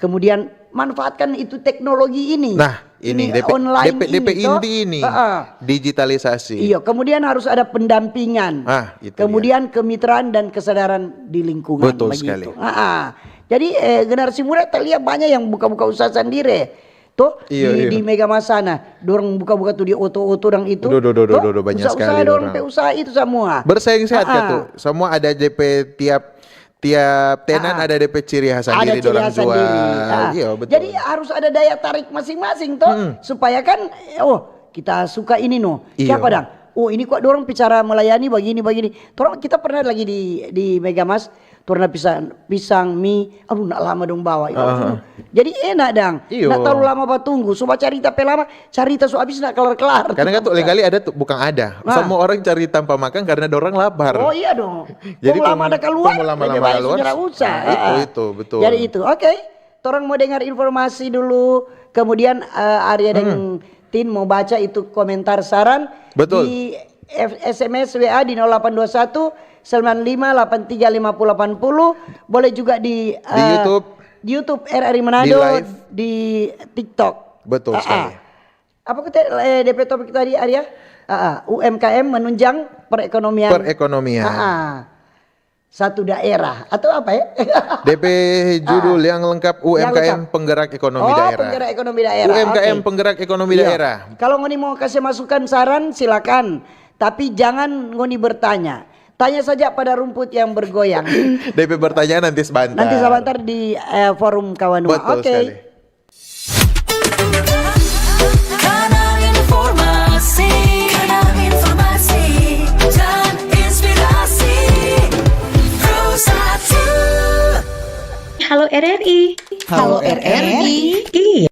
Kemudian manfaatkan itu teknologi ini. Nah, ini, ini D P, online D P, ini, D P inti ini. Uh-uh. Digitalisasi. Iya, kemudian harus ada pendampingan. Ah, itu kemudian dia. Kemitraan dan Kesadaran di lingkungan. Betul begitu. Sekali. Uh-uh. Jadi eh, generasi muda terlihat banyak yang buka-buka usaha sendiri. Tuh iyo, di, iyo. Di Mega Masana, dorang buka-buka tuh di oto-oto dang itu. Duh, duh, duh, duh, banyak sekali usaha dorang. Pe usaha itu semua. Bersaing sehat uh-uh. Katu. Semua ada D P tiap Tiap tenan ah, ada D P ciri khas sendiri, ada ciri khas sendiri. Ah. Iya, betul. Jadi harus ada daya tarik masing-masing toh, hmm. Supaya kan, oh kita suka ini no. Iya. Siapa dang? Oh ini kok dorang bicara melayani begini begini. Torang kita pernah lagi di di Megamas, torang pisang pisang mie, aduh nak lama dong bawa. Ya, uh-huh. Jadi enak dang. Iyo. Nak terlalu lama batunggu, so bacarita pe lama, carita so abis nak kelar-kelar. Kadang kan tuh lain kali ada tuh, bukan ada. Nah. Semua orang cari tanpa makan karena dorang lapar. Oh iya dong. Jadi kong lama ada keluar, kong lama-lama keluar. Nah, itu, itu, betul. Jadi itu, oke. Torang mau dengar informasi dulu, kemudian uh, Arya hmm. Dan Tin mau baca itu komentar saran betul. Di F-, S M S, W A di nol delapan dua satu, sembilan lima delapan tiga lima puluh delapan puluh. Boleh juga di, Di eh, YouTube. di YouTube R R I Manado, Di live. di TikTok. Betul Ah, ah. sekali. Apa kita, eh, D P topik tadi, Arya? Ah, ah. U M K M menunjang perekonomian. Perekonomian. Ah, ah. Satu daerah atau apa ya? D P judul yang lengkap U M K M Yang lengkap. Penggerak Ekonomi Oh, Daerah. penggerak ekonomi daerah. U M K M Oke. Penggerak Ekonomi Iya. Daerah. Kalau ngoni mau kasih masukan, saran, silakan. Tapi jangan ngoni bertanya. Tanya saja pada rumput yang bergoyang. D P pertanyaan nanti sebentar. Nanti sebentar di, eh, forum kawanua. Betul Oke. Sekali. Kanal informasi, kanal informasi dan inspirasi. Pro satu. Halo R R I. Halo R R I. Iya.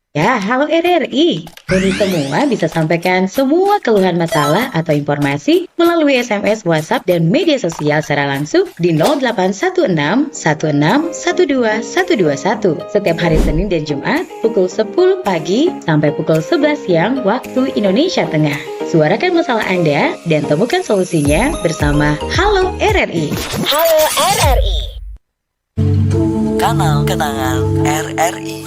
Ya, halo R R I. Ini semua bisa sampaikan semua keluhan masalah atau informasi melalui S M S, WhatsApp, dan media sosial secara langsung di nol delapan satu enam satu enam satu dua satu dua satu setiap hari Senin dan Jumat pukul sepuluh pagi sampai pukul sebelas siang waktu Indonesia Tengah. Suarakan masalah Anda dan temukan solusinya bersama Halo R R I. Halo R R I. Kanal Kenangan R R I.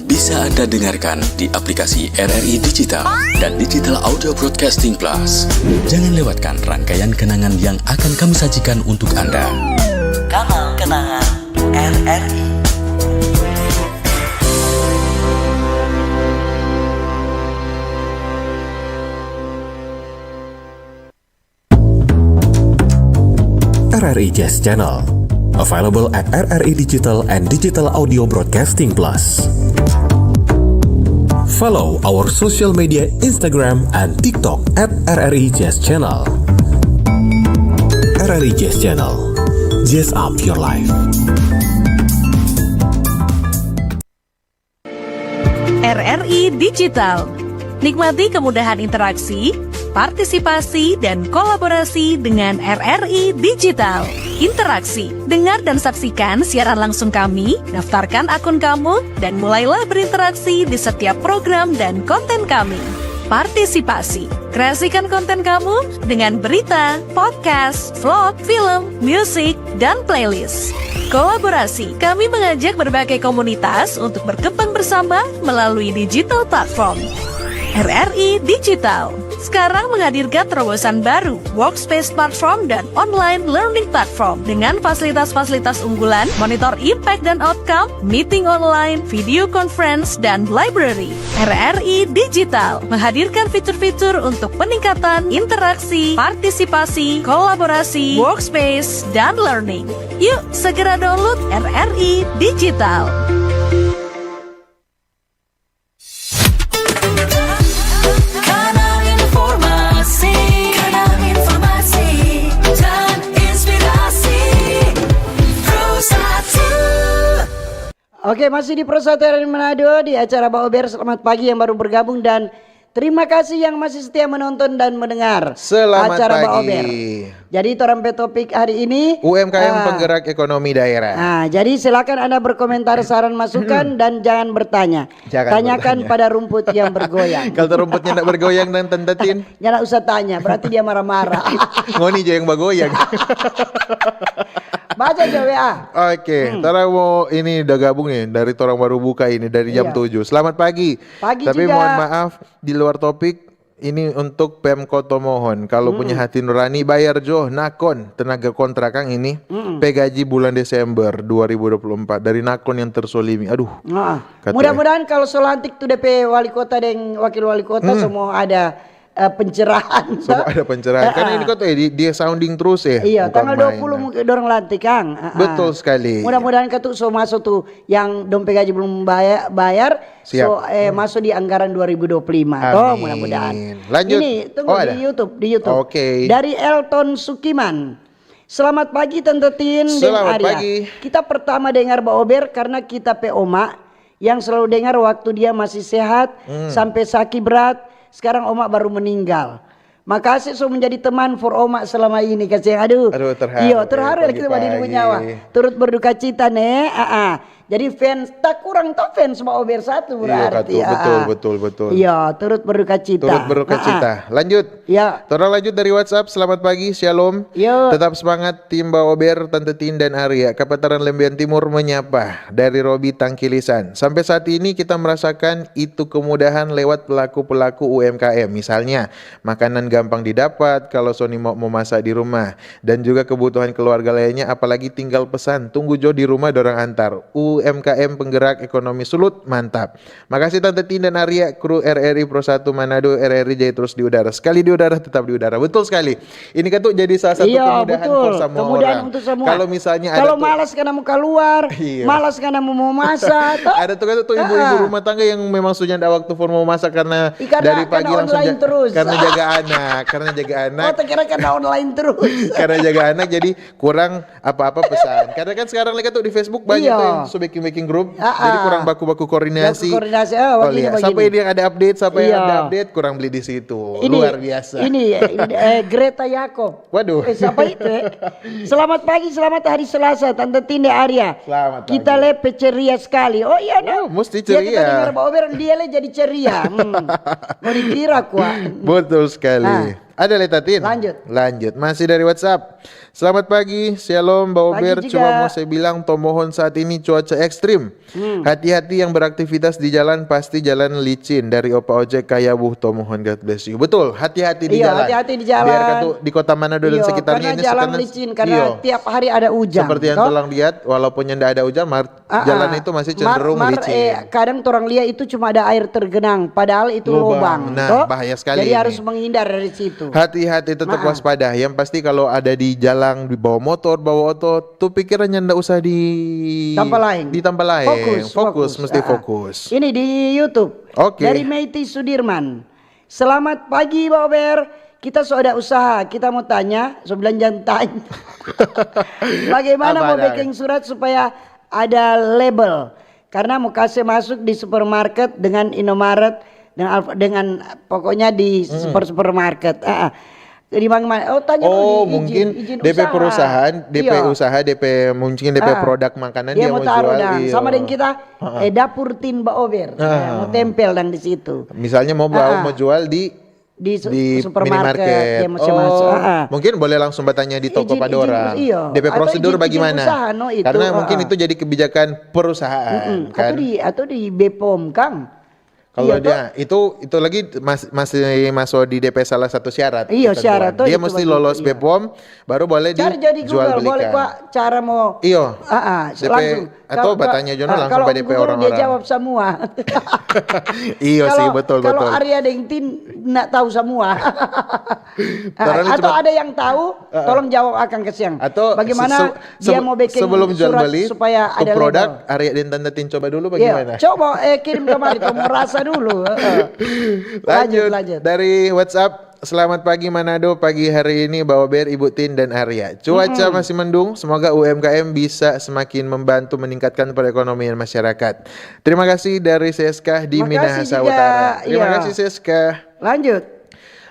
Bisa Anda dengarkan di aplikasi R R I Digital dan Digital Audio Broadcasting Plus. Jangan lewatkan rangkaian kenangan yang akan kami sajikan untuk Anda. Kanal Kenangan R R I. R R I Jazz Channel. Available at R R I Digital and Digital Audio Broadcasting Plus. Follow our social media Instagram and TikTok at R R I Jazz Channel. R R I Jazz Channel. Jazz up your life. R R I Digital. Nikmati kemudahan interaksi, partisipasi, dan kolaborasi dengan R R I Digital. Interaksi, dengar dan saksikan siaran langsung kami, daftarkan akun kamu, dan mulailah berinteraksi di setiap program dan konten kami. Partisipasi, kreasikan konten kamu dengan berita, podcast, vlog, film, musik, dan playlist. Kolaborasi, kami mengajak berbagai komunitas untuk berkembang bersama melalui digital platform. R R I Digital sekarang menghadirkan terobosan baru, workspace platform dan online learning platform dengan fasilitas-fasilitas unggulan, monitor impact dan outcome, meeting online, video conference, dan library. R R I Digital menghadirkan fitur-fitur untuk peningkatan interaksi, partisipasi, kolaborasi, workspace, dan learning. Yuk, segera download R R I Digital. Kanal informasi, kanal informasi dan inspirasi. Pro satu. Oke, masih di Pro satu R R I Manado di acara Ba Ober. Selamat pagi yang baru bergabung dan terima kasih yang masih setia menonton dan mendengar Selamat acara Ba pagi. Ober. Jadi torang pe topik hari ini U M K M ah, Penggerak Ekonomi Daerah. Ah, jadi silakan Anda berkomentar, saran, masukan, dan jangan bertanya. Jangan Tanyakan bertanya. Pada rumput yang bergoyang. Kalau rumputnya ndak bergoyang dan tentatin, Jangan usah tanya, berarti dia marah-marah. ngoni jo yang bagoyang. Baca jo W A. Oke, Tara mau ini udah gabung nih dari torang baru buka ini dari jam Iya. tujuh. Selamat pagi. Pagi Tapi juga. mohon maaf, di luar topik, ini untuk Pemko Tomohon. Kalau punya hati nurani, bayar jo nakon tenaga kontrak kang ini. Pe gaji bulan Desember dua ribu dua puluh empat dari nakon yang tersolimi. Aduh. Nah, Kata- mudah-mudahan kalau so lantik tu D P wali kota deng wakil wali kota semua ada eh, pencerahan. Semua ada pencerahan. Karena ini kota eh, di, dia sounding terus ya. Iya, Bukan tanggal main, dua puluh nah. Mungkin dorang lantik kang. Ah, ah. Betul sekali. Mudah-mudahan katu so masuk tu yang dong pe gaji belum bayar, bayar Siap. so eh, masuk di anggaran dua ribu dua puluh lima. Toh, Amin. Mudah-mudahan. Lanjut. Ini tunggu Oh, ada? Di YouTube, di YouTube. Oke. Dari Elton Sukiman. Selamat pagi Tante Tin dan Selamat Arya. Pagi. Kita pertama dengar Ba Ober karena kita pe oma yang selalu dengar waktu dia masih sehat Hmm. sampai sakit berat. Sekarang oma baru meninggal. Makasih so menjadi teman for oma selama ini, kasihan. Aduh. Aduh, terharu, Iyo, terharu pagi-pagi. Kita badi nyawa. Turut berduka cita ne. Ah, ah. Jadi fans, tak kurang to fans Baober satu. Iya, berarti, Katu. Ya. Betul, betul, betul. Iya, turut berduka cita. Turut berduka cita. Lanjut. Ya. Torang lanjut dari WhatsApp. Selamat pagi, shalom. Yo. Tetap semangat, tim Baober, Tante Tin, dan Arya. Kapataran Lembean Timur menyapa dari Robi Tangkilisan. Sampai saat ini kita merasakan itu kemudahan lewat pelaku-pelaku U M K M. Misalnya, makanan gampang didapat kalau Sony mau memasak di rumah. Dan juga kebutuhan keluarga lainnya, apalagi tinggal pesan, tunggu jo di rumah dorang antar. U M K M penggerak ekonomi sulut, mantap. Makasih Tante Tin dan Arya, kru R R I Pro satu Manado, R R I jadi terus di udara. Sekali di udara, tetap di udara. Betul sekali. Ini kan tuh jadi salah satu iya, kemudahan betul. For semua kemudahan orang. Untuk semua. Kalau misalnya kalau ada malas karena mau keluar, iya. Malas karena mau mau masak. Ada tuh kan tuh ibu-ibu ah. Rumah tangga yang memang sudah ada waktu for mau masak karena, karena dari pagi karena langsung online ja- terus. Karena jaga anak, karena jaga anak. Oh, kira karena online terus. Karena jaga anak jadi kurang apa-apa pesan. Karena kan sekarang lagi tuh di Facebook banyak iya. Tuh yang so bikin-bikin grup. Ah, jadi kurang baku-baku koordinasi. Baku koordinasi. Oh, oh, lihat. Siapa ini yang ada update, siapa iya. Yang ada update, kurang beli di situ. Ini, luar biasa. Ini, ini eh, Greta Yakob. Waduh. Eh, siapa itu? Eh? Selamat pagi, selamat hari Selasa, Tante Tinda Arya. Selamat pagi. Kita le ceria sekali. Oh iya, nah. Oh, mesti ceria. Ya, kita dengar bahwa dia le jadi ceria. Hmm. Mau dikira kuat. Betul sekali. Ah. Ada le Tatin? Lanjut. Lanjut. Masih dari WhatsApp. Selamat pagi, Shalom, Baober. Cuma mau saya bilang, Tomohon saat ini cuaca ekstrim. Hmm. Hati-hati yang beraktivitas di jalan, pasti jalan licin. Dari Opa Ojek Kayabuh, Tomohon, God bless you. Betul, hati-hati di iya, jalan. Hati-hati di jalan. Biar katu di kota Manado dan iya, sekitarnya ini jalan sekarang licin karena iyo. Tiap hari ada hujan. Seperti yang tolang lihat, walaupun yang tidak ada hujan, mar- Ah, jalan ah. Itu masih cenderung mar, mar, licin. Eh, kadang orang lihat itu cuma ada air tergenang, padahal itu lubang. Lubang. Nah, toh? Bahaya sekali. Jadi ini. Harus menghindar dari situ. Hati-hati, tetap ah, ah. Waspada. Yang pasti kalau ada di jalan, di bawa motor, bawa oto, tuh pikirannya ndak usah di tampa lain. Di tampa lain. Fokus, fokus, fokus. Mesti ah, ah. Fokus. Ini di YouTube. Oke. Dari Meiti Sudirman. Selamat pagi, Baober. Kita so ada usaha. Kita mau tanya, so bilang jangan tanya. Bagaimana mau bikin surat supaya ada label? Karena mau kasih masuk di supermarket dengan Indomaret dengan Alfa, dengan pokoknya di hmm. Super supermarket. Ah, ah. Jadi bagaimana? Oh, tanya oh, dulu di mungkin izin, izin D P usaha. Perusahaan, D P iyo. Usaha, D P mungkin D P ah, produk makanan dia, dia mau taruh jual. Dan iyo. Sama dengan kita ah, ah. Eh, dapur tin Baober. Ah. Eh, mau tempel dan di situ. Misalnya mau ah, ah. Mau jual di di, su- di supermarket, minimarket. Dia masih oh, masuk. Ah, ah. Mungkin boleh langsung bertanya di toko izin, padora. Izin, iyo. D P atau prosedur izin, bagaimana? Izin usaha, no, itu, karena ah, mungkin ah. Itu jadi kebijakan perusahaan, mm-mm. Kan? Atau di atau di Bepom, Kang. Kalau iya, dia toh? Itu itu lagi mas, masih masuk di D P salah satu syarat. Iya, syarat. Dia mesti lolos iya. Bepom, baru boleh cari di jadi jual Google, belikan. Boleh kok cara mau. Iyo. Ah, ah, D P langsung. Atau batanya jono ah, langsung pada orang-orang. Dia jawab semua. Iyo sih, betul betul. Kalau Arya deng Tin nak tahu semua. Ah, atau ada yang tahu, uh, tolong jawab akang kasiang. Atau bagaimana se- se- dia mau bikin sebelum jual beli supaya ada produk, Arya deng Tante Tin coba dulu bagaimana? Iya, coba eh, kirim kemari, mau rasa dulu. Lanjut, lanjut. Dari WhatsApp. Selamat pagi Manado, pagi hari ini Baober, Ibu Tin, dan Arya. Cuaca hmm. Masih mendung, semoga U M K M bisa semakin membantu meningkatkan perekonomian masyarakat. Terima kasih dari Seska di Minahasa Utara. Terima iya. Kasih Seska. Lanjut.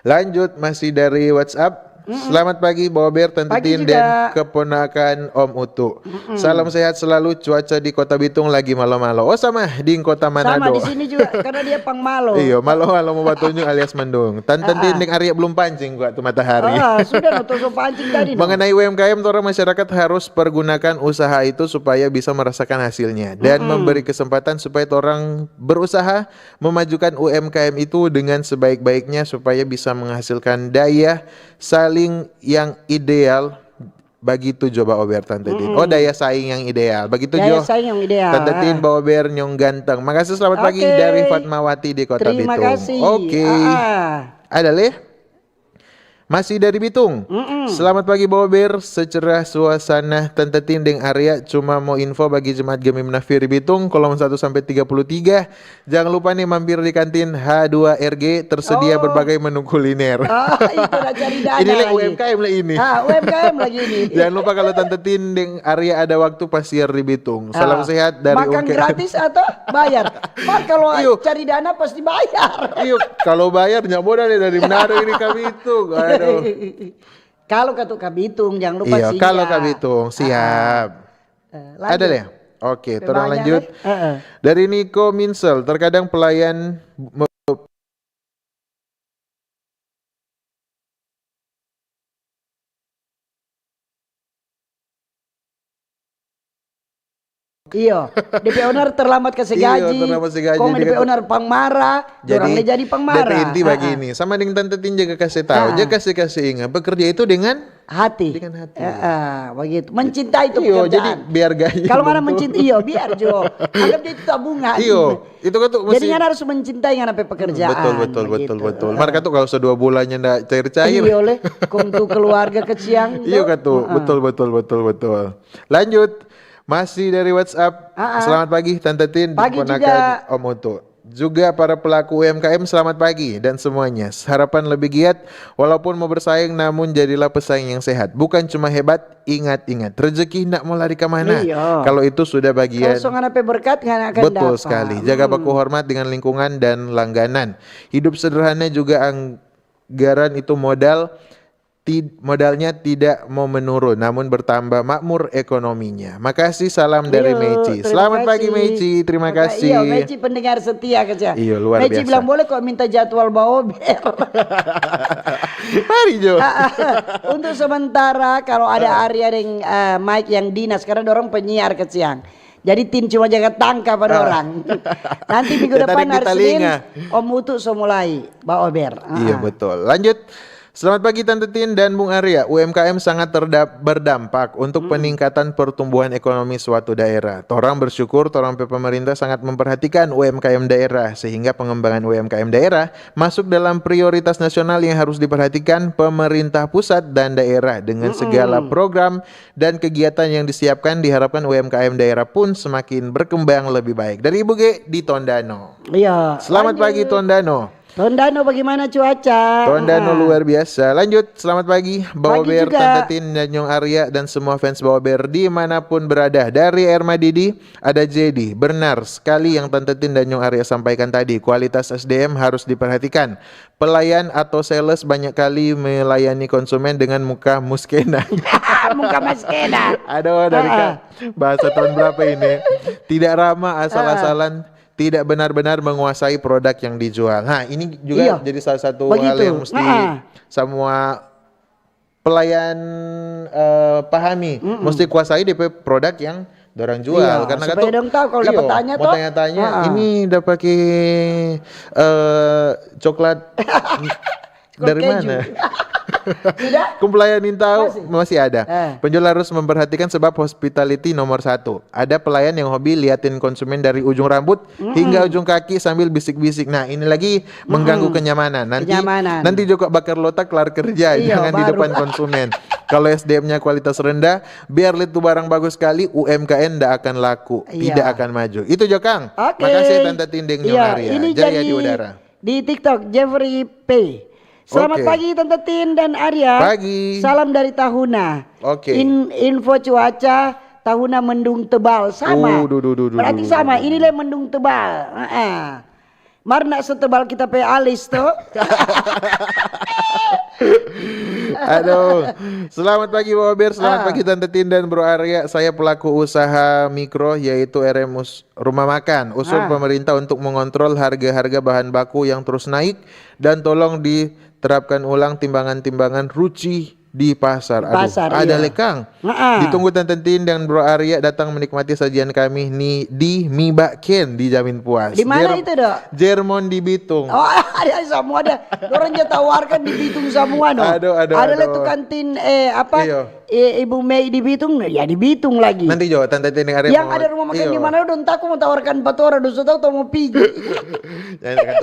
Lanjut, masih dari WhatsApp. Mm-mm. Selamat pagi, Baober, Tante Tin, dan keponakan Om Utu. Mm-mm. Salam sehat selalu, cuaca di Kota Bitung lagi malo-malo. Oh, sama, di Kota Manado. Sama, di sini juga, karena dia pang malo. Iyo, malo-malo mau batunjung alias mendung. Tante Tin deng Arya belum pancing kuat tu matahari. Ah, sudah no, so pancing tadi. Mengenai U M K M, torang masyarakat harus pergunakan usaha itu supaya bisa merasakan hasilnya dan memberi kesempatan supaya orang berusaha memajukan U M K M itu dengan sebaik-baiknya supaya bisa menghasilkan daya saing yang ideal. Bagitu jo Baober Tante Tin. Mm-mm. Oh, daya saing yang ideal. Bagitu daya jo. Saing yang ideal. Tante Tin Baober nyong ganteng. Makasih, selamat pagi dari Fatmawati di Kota Bitung. Terima kasih. Oke. Ah. Ada leh? Masih dari Bitung. Mm-mm. Selamat pagi Baober, secerah suasana Tante Tin deng Arya. Cuma mau info bagi jemaat Gemim Nafir di Bitung, kolom satu sampai tiga puluh tiga. Jangan lupa nih mampir di kantin H dua R G, tersedia oh. Berbagai menu kuliner. Oh, itu lah cari dana. Ini lagi U M K M lah ini. Ah, U M K M lagi ini. Jangan lupa kalau Tante Tin deng Arya ada waktu pas siar di Bitung. Salam ah. Sehat dari makan U M K M. Gratis atau bayar? Pak kalau iyo. Cari dana pasti bayar. Iyo, kalau bayar nggak modal ya dari Manado ini ka Bitung. Aduh. Kalau katu ka Bitung jangan lupa iyo, siap. Kalau ka Bitung siap. Ah. Eh, ada deh. Oke, torang lanjut. Dari Niko Minsel, terkadang pelayan me- Iyo, depe owner terlambat kase gaji. Iyo, terlambat kase gaji. Kong depe owner pang mara, dorang le jadi pang mara. Jadi inti bagini, sama deng Tante Tin jaga kase tau, jaga kase kase inga, bekerja itu dengan hati. Dengan hati. Begitu. Mencintai itu pekerjaan. Iyo, jadi biar gaji. Kalau ngana mencintai, iyo biar jo. Anggap dia itu tabungan. Iyo. Itu kan tuh mesti. Jadi ngana harus mencintai ngana pe pekerjaan. Betul betul betul betul. Mar katu kalau so dua bulan nyanda cair-cair. Iyo le, kong tu keluarga keciang. Iyo katu, betul betul betul betul. Lanjut, masih dari WhatsApp. Selamat pagi Tante Tin, pagi juga. Om Utu. Juga para pelaku U M K M selamat pagi dan semuanya. Harapan lebih giat, walaupun mau bersaing namun jadilah pesaing yang sehat. Bukan cuma hebat, ingat-ingat, rezeki ndak mau lari kemana. Iya. Kalau itu sudah bagian. Kalau so ngana pe berkat, ngana akan dapat. Betul sekali. Jaga baku hormat dengan lingkungan dan langganan. Hidup sederhana juga anggaran itu modal tid, modalnya tidak mau menurun, namun bertambah makmur ekonominya. Makasih, salam dari Meci. Selamat pagi Meci, terima kasih. Iyo, Meci pendengar setia kece. Iyo, luar biasa. Meci bilang boleh kok minta jadwal baober. Mari jo. Untuk sementara kalau ada Arya deng uh, Mike yang dinas karena dorong penyiar keciang. Jadi Tin cuma jaga tangka pa dorang. Nanti minggu depan hari Senin Om Utu so mulai baober. Iya betul. Lanjut. Selamat pagi Tante Tin dan Bung Arya. U M K M sangat terdap, berdampak untuk hmm. peningkatan pertumbuhan ekonomi suatu daerah. Torang bersyukur, torang pe pemerintah sangat memperhatikan U M K M daerah, sehingga pengembangan U M K M daerah masuk dalam prioritas nasional yang harus diperhatikan pemerintah pusat dan daerah dengan hmm. segala program dan kegiatan yang disiapkan diharapkan U M K M daerah pun semakin berkembang lebih baik. Dari Ibu G di Tondano. Iya. Selamat pagi Tondano. Tondano, bagaimana cuaca? Tondano luar biasa. Lanjut, selamat pagi Baober, Tante Tin, dan Nyong Arya, dan semua fans Baober dimanapun berada. Dari Erma Didi, ada Jedi. Benar sekali yang Tante Tin dan Nyong Arya sampaikan tadi. Kualitas S D M harus diperhatikan. Pelayan atau sales banyak kali melayani konsumen dengan muka muskena. Muka maskena. Aduh, dari Kak, bahasa tahun berapa ini? Tidak ramah, asal-asalan, tidak benar-benar menguasai produk yang dijual. Nah, ini juga jadi salah satu hal yang mesti semua pelayan uh, pahami, mm -mm. mesti kuasai D P produk yang dorang jual iya, karena supaya dong tahu kalau dapat tanya mau tanya-tanya uh -uh. Ini udah pakai uh, coklat dari mana? Sudah? Pelayan tahu masih, masih ada. Eh. Penjual harus memperhatikan sebab hospitality nomor satu. Ada pelayan yang hobi liatin konsumen dari ujung rambut mm -mm. hingga ujung kaki sambil bisik-bisik. Nah, ini lagi mengganggu kenyamanan. Nanti kenyamanan. Nanti juga bakar lotak kelar kerja, iya, jangan baru. Di depan konsumen. Kalau S D M-nya kualitas rendah, biar lihat tuh barang bagus sekali, U M K M ndak akan laku, iya. Tidak akan maju. Itu jo Kang. Oke. Makasih Tante Tinding iya, Nyonaria. Ini jaya jadi di udara. Di TikTok, Jeffrey P. Selamat okay. Pagi Tante Tin dan Arya. Pagi. Salam dari Tahuna. Oke. Okay. In, info cuaca Tahuna mendung tebal sama. Uh, duh, duh, duh, berarti duh, sama. Duh. Ini le mendung tebal. Uh -uh. Mar nak setebal kita pe alis to. Aduh. Selamat pagi Bawa Ber, selamat ah. Pagi Tante Tin dan Bro Arya. Saya pelaku usaha mikro yaitu R M Us Rumah Makan. Usul ah. Pemerintah untuk mengontrol harga-harga bahan baku yang terus naik dan tolong diterapkan ulang timbangan-timbangan ruci di pasar. Aduh, pasar, ada iya. Lekang. Nah, ditunggu Tante Tin dan Bro Arya datang menikmati sajian kami ni di Miba Ken, dijamin puas. Di mana itu, Dok? Jermon di Bitung. Oh, ada semua ada. Orang je tawarkan di Bitung semua, no. Aduh, aduh, ada aduh. Ada tukang tin eh apa? Iyo. Eh, Ibu Mei di Bitung, ya di Bitung lagi. Nanti jo Tante Tin yang ada. Yang ada rumah makan di mana dong taku mau tawarkan empat orang, dong tahu mau pigi.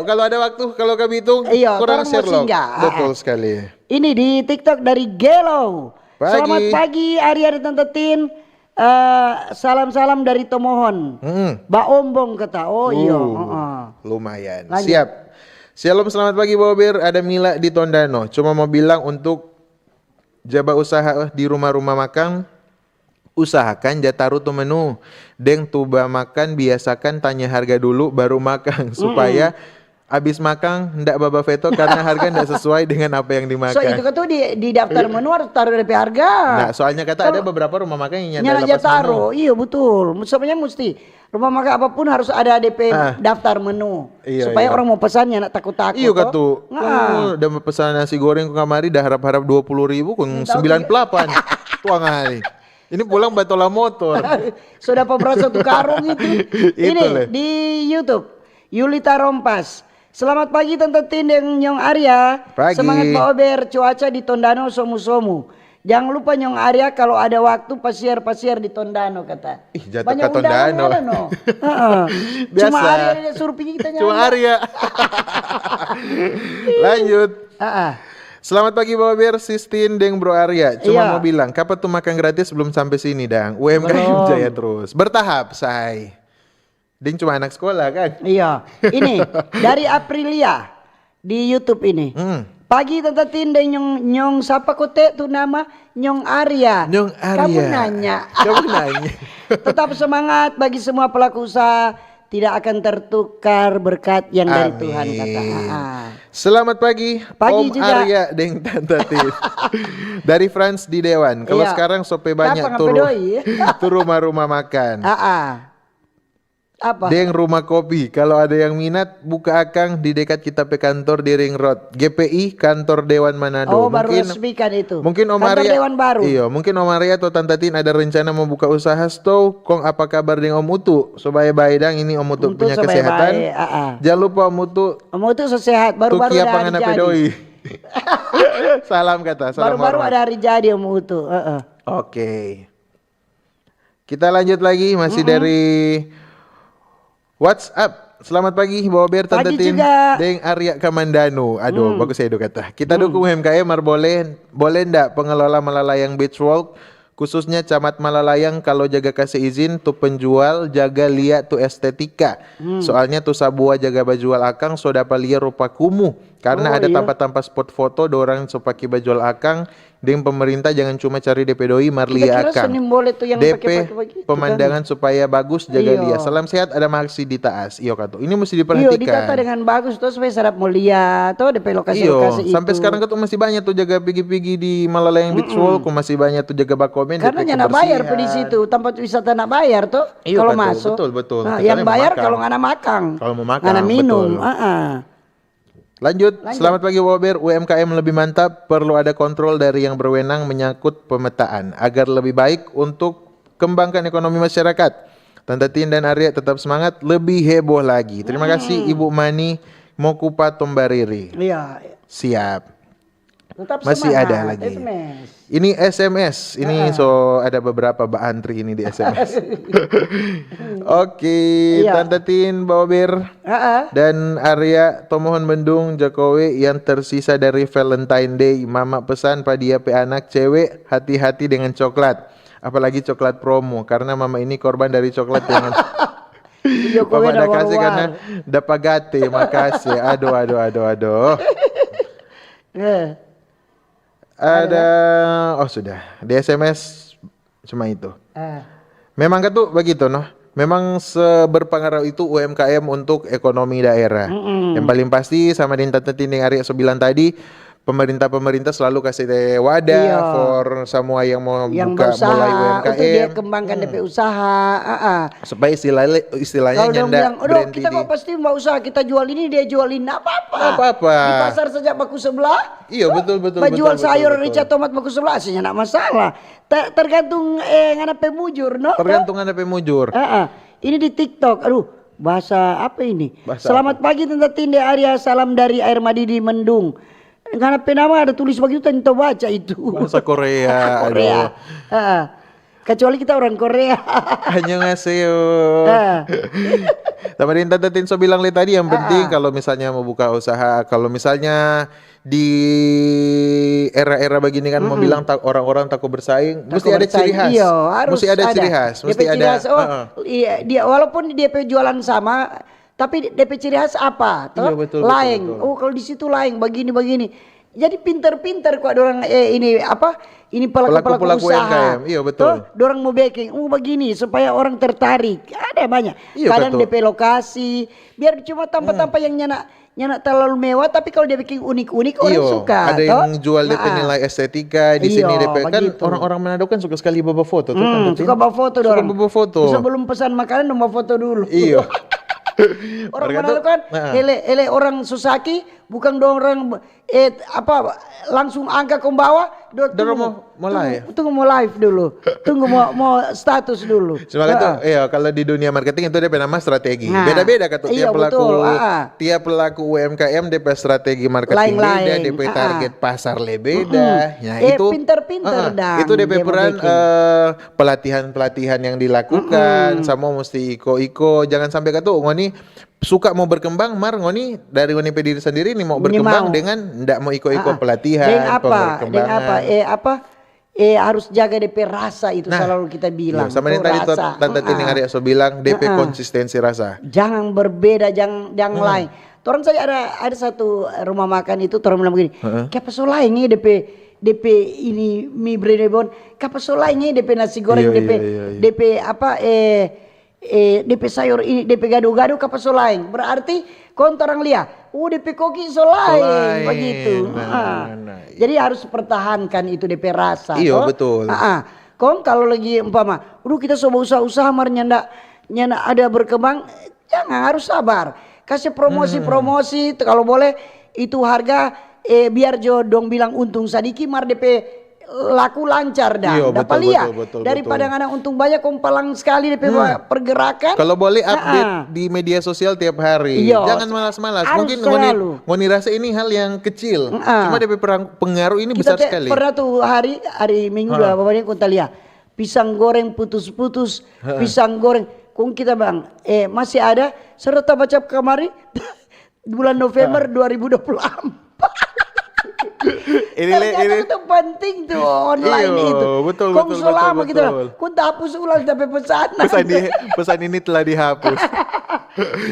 Kalau ada waktu kalau ke Bitung, iya, kurang share lo. Betul sekali. Ini di TikTok dari Gelo. Pagi. Selamat pagi Arya dan Tante Tin. Uh, salam-salam dari Tomohon. Hmm. Baombong kata. Oh uh, iya. Uh -uh. Lumayan. Lanjut. Siap. Shalom, selamat pagi Bawa Ber. Ada Mila di Tondano. Cuma mau bilang untuk jaba usaha eh, di rumah-rumah makan, usahakan ja taru tu menu. Deng tu ba makan biasakan tanya harga dulu baru makan supaya mm -mm. Abis makang, ndak baba feto karena harga ndak sesuai dengan apa yang dimakan. So, itu kan tuh di, di daftar menu harus taruh depe harga. Nah, soalnya kata ada beberapa rumah makan yang nyanda lepas menu. Nyanda ja taro, iyo betul. Sebenarnya musti rumah makan apapun harus ada depe daftar menu. Iyo, supaya orang mau pesan nyanda takut-takut. Iyo, katu. Nah. Oh, da pesan nasi goreng kamari da harap-harap dua puluh ribu, kong sembilan puluh delapan. Tuang hari. Ini pulang batola motor. So dapa berasa tu karung itu. Ini di YouTube. Yulita Rompas. Selamat pagi Tante Tin deng Nyong Arya. Pagi. Semangat baober, cuaca di Tondano somu-somu. Jang lupa Nyong Arya, kalo ada waktu pasiar-pasiar di Tondano, kata. Ih, jatuh ka Tondano. Heeh. Biasa. Cuma Arya yang suruh pigi kita. Cuma Arya. Lanjut. Heeh. Selamat pagi Baober, Sistin deng Bro Arya. Cuma mau bilang, kapan tu makan gratis belum sampe sini dang? U M K M jaya terus. Bertahap, say. Ding cuma anak sekolah kan? Iya. Ini dari Aprilia di YouTube ini. Hmm. Pagi Tante Tin deng Nyong, Nyong sapa kote tu nama? Nyong Arya. Nyong Arya. Kamu nanya. Kamu nanya. Tetap semangat bagi semua pelaku usaha. Tidak akan tertukar berkat yang dari Tuhan, kata. Amin. Selamat pagi, Om Arya deng Tante Tin. Dari Frans di Dewan. Kalau sekarang sope banyak tu rumah-rumah makan. Apa? Deng rumah kopi. Kalau ada yang minat, buka akang di dekat kita pe kantor di Ring Road. G P I, Kantor Dewan Manado. Oh, baru resmikan itu. Mungkin Om Arya, Dewan baru. Iyo, mungkin Om Arya atau Tante Tin ada rencana mau buka usaha sto, kong apa kabar deng Om Utu? So bae-bae dang, ini Om Utu punya kesehatan. Jangan lupa Om Utu. Om Utu so sehat, baru-baru ada hari jadi. Salam kata, salam hormat. Baru-baru ada hari jadi Om Utu. Oke. Kita lanjut lagi, masih dari WhatsApp. Selamat pagi, Baober, Tante Tin, deng Arya Kamandanu. Aduh, bagus ya itu kata. Kita dukung U M K M, mar boleh, boleh ndak pengelola Malalayang Beach Walk, khususnya Camat Malalayang, kalau jaga kasih izin tu penjual, jaga lia tu estetika. Soalnya tu sabua jaga bajual akang so dapa lia rupa kumuh. Karena ada tampa-tampa spot foto, dorang so pake bajual akang, deng pemerintah jangan cuma cari depe doi, mar lia akang. Depe pemandangan supaya bagus, jaga lia. Salam sehat, ada Maksi di Taas. Iyo, katu. Ini musti diperhatikan. Iyo, ditata dengan bagus to, supaya sadap mo lia to, depe lokasi-lokasi itu. Sampe sekarang katu masih banya tu jaga pigi-pigi di Malalayang Beach Walk, masih banya tu jaga bakomen. Karena nyanda bayar pe di situ, tampa wisata nda bayar to. Iyo, katu. Betul, betul. Yang bayar kalau ngana makang. Kalau mo makang, ngana minum. Lanjut, selamat pagi Wober, U M K M lebih mantap, perlu ada kontrol dari yang berwenang menyangkut pemetaan, agar lebih baik untuk kembangkan ekonomi masyarakat. Tante Tin dan Arya tetap semangat, lebih heboh lagi. Terima kasih Ibu Mani, Mokupa Tombariri. Iya. Siap. Tetap semangat. Masih ada lagi. S M S. Ini S M S, ini so ada beberapa ba antri ini di S M S. Oke, Tante Tin, Baober, dan Arya, tomohon mendung Jokowi yang tersisa dari Valentine Day. Mama pesan pa dia pe anak cewe, hati-hati dengan coklat. Apalagi coklat promo, karena mama ini korban dari coklat yang Mama da kase karena dapa gate, makase. Aduh, aduh, aduh, aduh. Ada, oh sudah, di S M S cuma itu. Memang katu begitu, noh. Memang seberpengaruh itu U M K M untuk ekonomi daerah. Yang paling pasti sama deng Tante Tin deng Arya so bilang tadi, pemerintah-pemerintah selalu kase wadah for semua yang mau buka, mulai U M K M. Yang berusaha, untuk dia kembangkan depe usaha. Supaya istilahnya, istilahnya nyanda berhenti. Kalau dong bilang, "Aduh, kita kok pasti mau usaha, kita jual ini, dia jual ini." Nggak apa-apa. Nggak apa-apa. Di pasar saja baku sebelah. Iya, betul, betul. Bajual sayur, rica, tomat baku sebelah, aslinya nggak masalah. Ter-, tergantung, eh, ngana pe mujur, no? Tergantung ngana pe mujur. Ini di TikTok, aduh, bahasa apa ini? Selamat pagi, Tante Tin deng Arya, salam dari Air Madidi, Mendung. Ngana pe nama ada tulis bagitu, tadi tau baca itu. Bahasa Korea, aduh. Korea. Kecuali kita orang Korea. Annyeonghaseyo. Sama deng Tante Tin so bilang le tadi, yang penting kalau misalnya mau buka usaha, kalau misalnya di era-era begini kan, mau bilang orang-orang tako bersaing, mesti ada ciri khas. Iya, harus ada. Mesti ada ciri khas, mesti ada. Oh, iya, dia walaupun dia pe jualan sama, tapi depe ciri khas apa, toh? Iya, betul, betul, betul. Laeng. Oh, kalau di situ laeng, begini, begini. Jadi pinter-pinter kwa dorang, eh, ini apa? Ini pelaku-pelaku usaha. Pelaku-pelaku U M K M, iya, betul. Toh, dorang mau beking, oh, begini, supaya orang tertarik. Ada banyak. Iya, betul. Kadang depe lokasi, biar cuma tampa-tampa yang nyanda, nyanda terlalu mewah, tapi kalau dia bikin unik-unik, orang Iyo, suka, ada toh? yang jual dia pe Ah. nilai estetika di sini Iyo, D P kan begitu. Orang-orang Manado kan suka sekali bawa foto tuh kan, Hmm, Tante Tin? Suka bawa foto Suka dorang. Bawa foto. Sebelum pesan makanan, dong bawa foto dulu. Iyo. Orang Mereka Manado tuh, kan, nah. Ele, ele orang susaki, bukan dong orang, eh, apa, langsung angka kong bawa, do, Dorang tunggu, mau, mau live. Tunggu, tunggu mau live dulu. Tunggu mau, mau status dulu. Cuma kan tuh, Heeh. Iya, kalau di dunia marketing itu dia pe nama strategi. Nah, Beda-beda kan tuh iya, tiap pelaku betul. Ah, ah. tiap pelaku U M K M dia pe strategi marketing Lain-lain. beda, dia pe Ah, ah. target pasar le beda. Nah, Eh, itu pinter-pinter ah, ah. dang Itu dia pe dia peran beking. Eh, pelatihan-pelatihan yang dilakukan, sama mesti iko-iko. Jangan sampai katu ngoni suka mau berkembang, mar ngoni dari ngoni pe diri sendiri nih mau Ngoni berkembang mau. Dengan ndak mau iko-iko Ah, ah. pelatihan, Deng apa? Deng apa? Pengembangan. Eh, apa? Eh, harus jaga D P rasa itu Nah, selalu kita bilang. Iya, sama Tuh, yang tadi rasa. Tante Tin yang Heeh. Arya so bilang, D P Heeh. Konsistensi rasa. Jangan berbeda, jangan, jangan lain. Torang saja ada ada satu rumah makan itu, torang bilang begini, Heeh. "Kiapa so laeng eh, D P, D P ini mi brenebon, kiapa so laeng eh, D P nasi goreng, Iya, D P, iya, iya, iya. D P apa, eh, eh, D P sayur ini, D P gado-gado, kiapa so laeng?" Berarti kong torang lia, "Oh, D P koki so laeng," Laeng, begitu. nah, Ah. nah, iya. Jadi harus pertahankan itu D P rasa. Iya, Toh? Betul. Ah, ah. Kong kalau lagi umpama, "Aduh, kita so usaha-usaha mar nyanda, nyanda ada berkembang," jangan, harus sabar. Kasih promosi-promosi, tu kalau boleh itu harga, eh, biar jo dong bilang untung sadiki, mar D P laku lancar dang. Iya, Dapa betul, lia. betul, betul, Daripada betul. Ngana untung banya kong palang skali D P pergerakan. Kalau boleh update Ah, ah. Di media sosial tiap hari. Iya. Jangan malas-malas. Harus Mungkin ngoni, selalu. Ngoni rasa ini hal yang kecil. Ah. Cuma D P perang- pengaruh ini Kita besar te- sekali. Pernah tuh hari hari Minggu Ha. lah, bapak ni kong ta lia. Pisang goreng putus-putus, Ha. Pisang goreng. Kong kita bang, eh, masih ada, serta baca kamari, bulan November dua ribu dua puluh empat. Ini le- Ternyata ini itu penting tuh online Iyo, itu. betul, Kong betul, so lama betul, gitu lah. Betul. Kong ta hapus ulang tapi pesanan. Pesan di, pesan ini telah dihapus.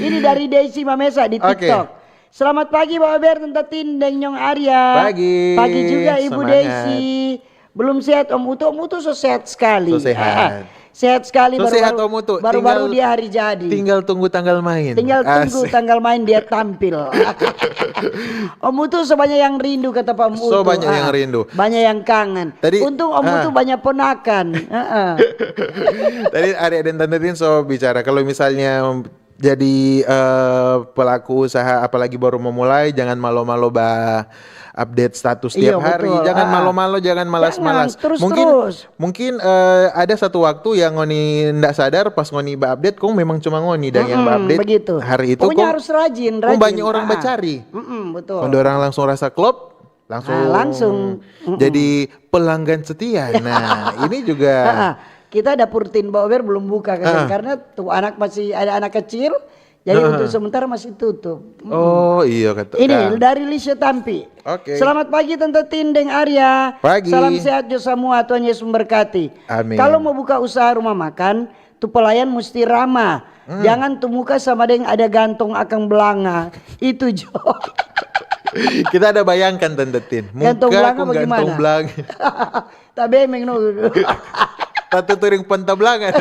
Ini dari Desi Mamesa di Oke. TikTok. Selamat pagi Bapak Ber, Tanta Tin, deng Nyong Arya. Pagi. Pagi juga Ibu Semangat. Desi. Belum sehat Om Utu, Om Utu so sehat sekali. So sehat. Ah, sehat sekali So baru-baru. Sehat, Om Utu. Baru-baru Tinggal- dia hari jadi. Tinggal tunggu tanggal main. Tinggal tunggu Asik. Tanggal main dia tampil. Om Utu so banya yang rindu kata Pak Om Utu. So banya yang rindu. Banya yang kangen. Tadi- Untung Om ah. Utu banya ponakan. Heeh. Tadi Arya dan Tante Tin so bicara kalau misalnya jadi eh, pelaku usaha apalagi baru memulai, jangan malo-malo ba update status tiap Iya, hari. Betul. Jangan Ah. Malo-malo, jangan malas-malas. Jangan, terus, mungkin terus. Mungkin eh, ada satu waktu yang ngoni ndak sadar pas ngoni ba update, kong memang cuma ngoni dan yang ba Mm-mm, update begitu. Hari itu. Pokoknya Kong, harus rajin, kong rajin. Banyak orang Ah. Bacari. Mm-mm, betul. Kong orang langsung rasa klop, langsung, Ah, langsung. Mm-mm. Jadi pelanggan setia. Nah, ini juga. Ah, ah. Kita dapur tin Baober belum buka kan, Ah. Karena tuh anak masih ada anak kecil, jadi Ah. Untuk sementara masih tutup. Mm. Oh iya kata. Ini Kang. Dari Lise Tampi. Oke. Selamat pagi Tante Tin deng Arya. Pagi. Salam sehat jo semua, Tuhan Yesus memberkati. Amin. Kalau mau buka usaha rumah makan, tu pelayan musti ramah. Hmm. Jangan tu muka sama deng ada gantong akang blanga. Itu jo. Kita ada bayangkan Tante Tin. Muka Gantong blanga kong bagaimana? Gantong blanga. Tabemeng no. Tatu turing penta blanga.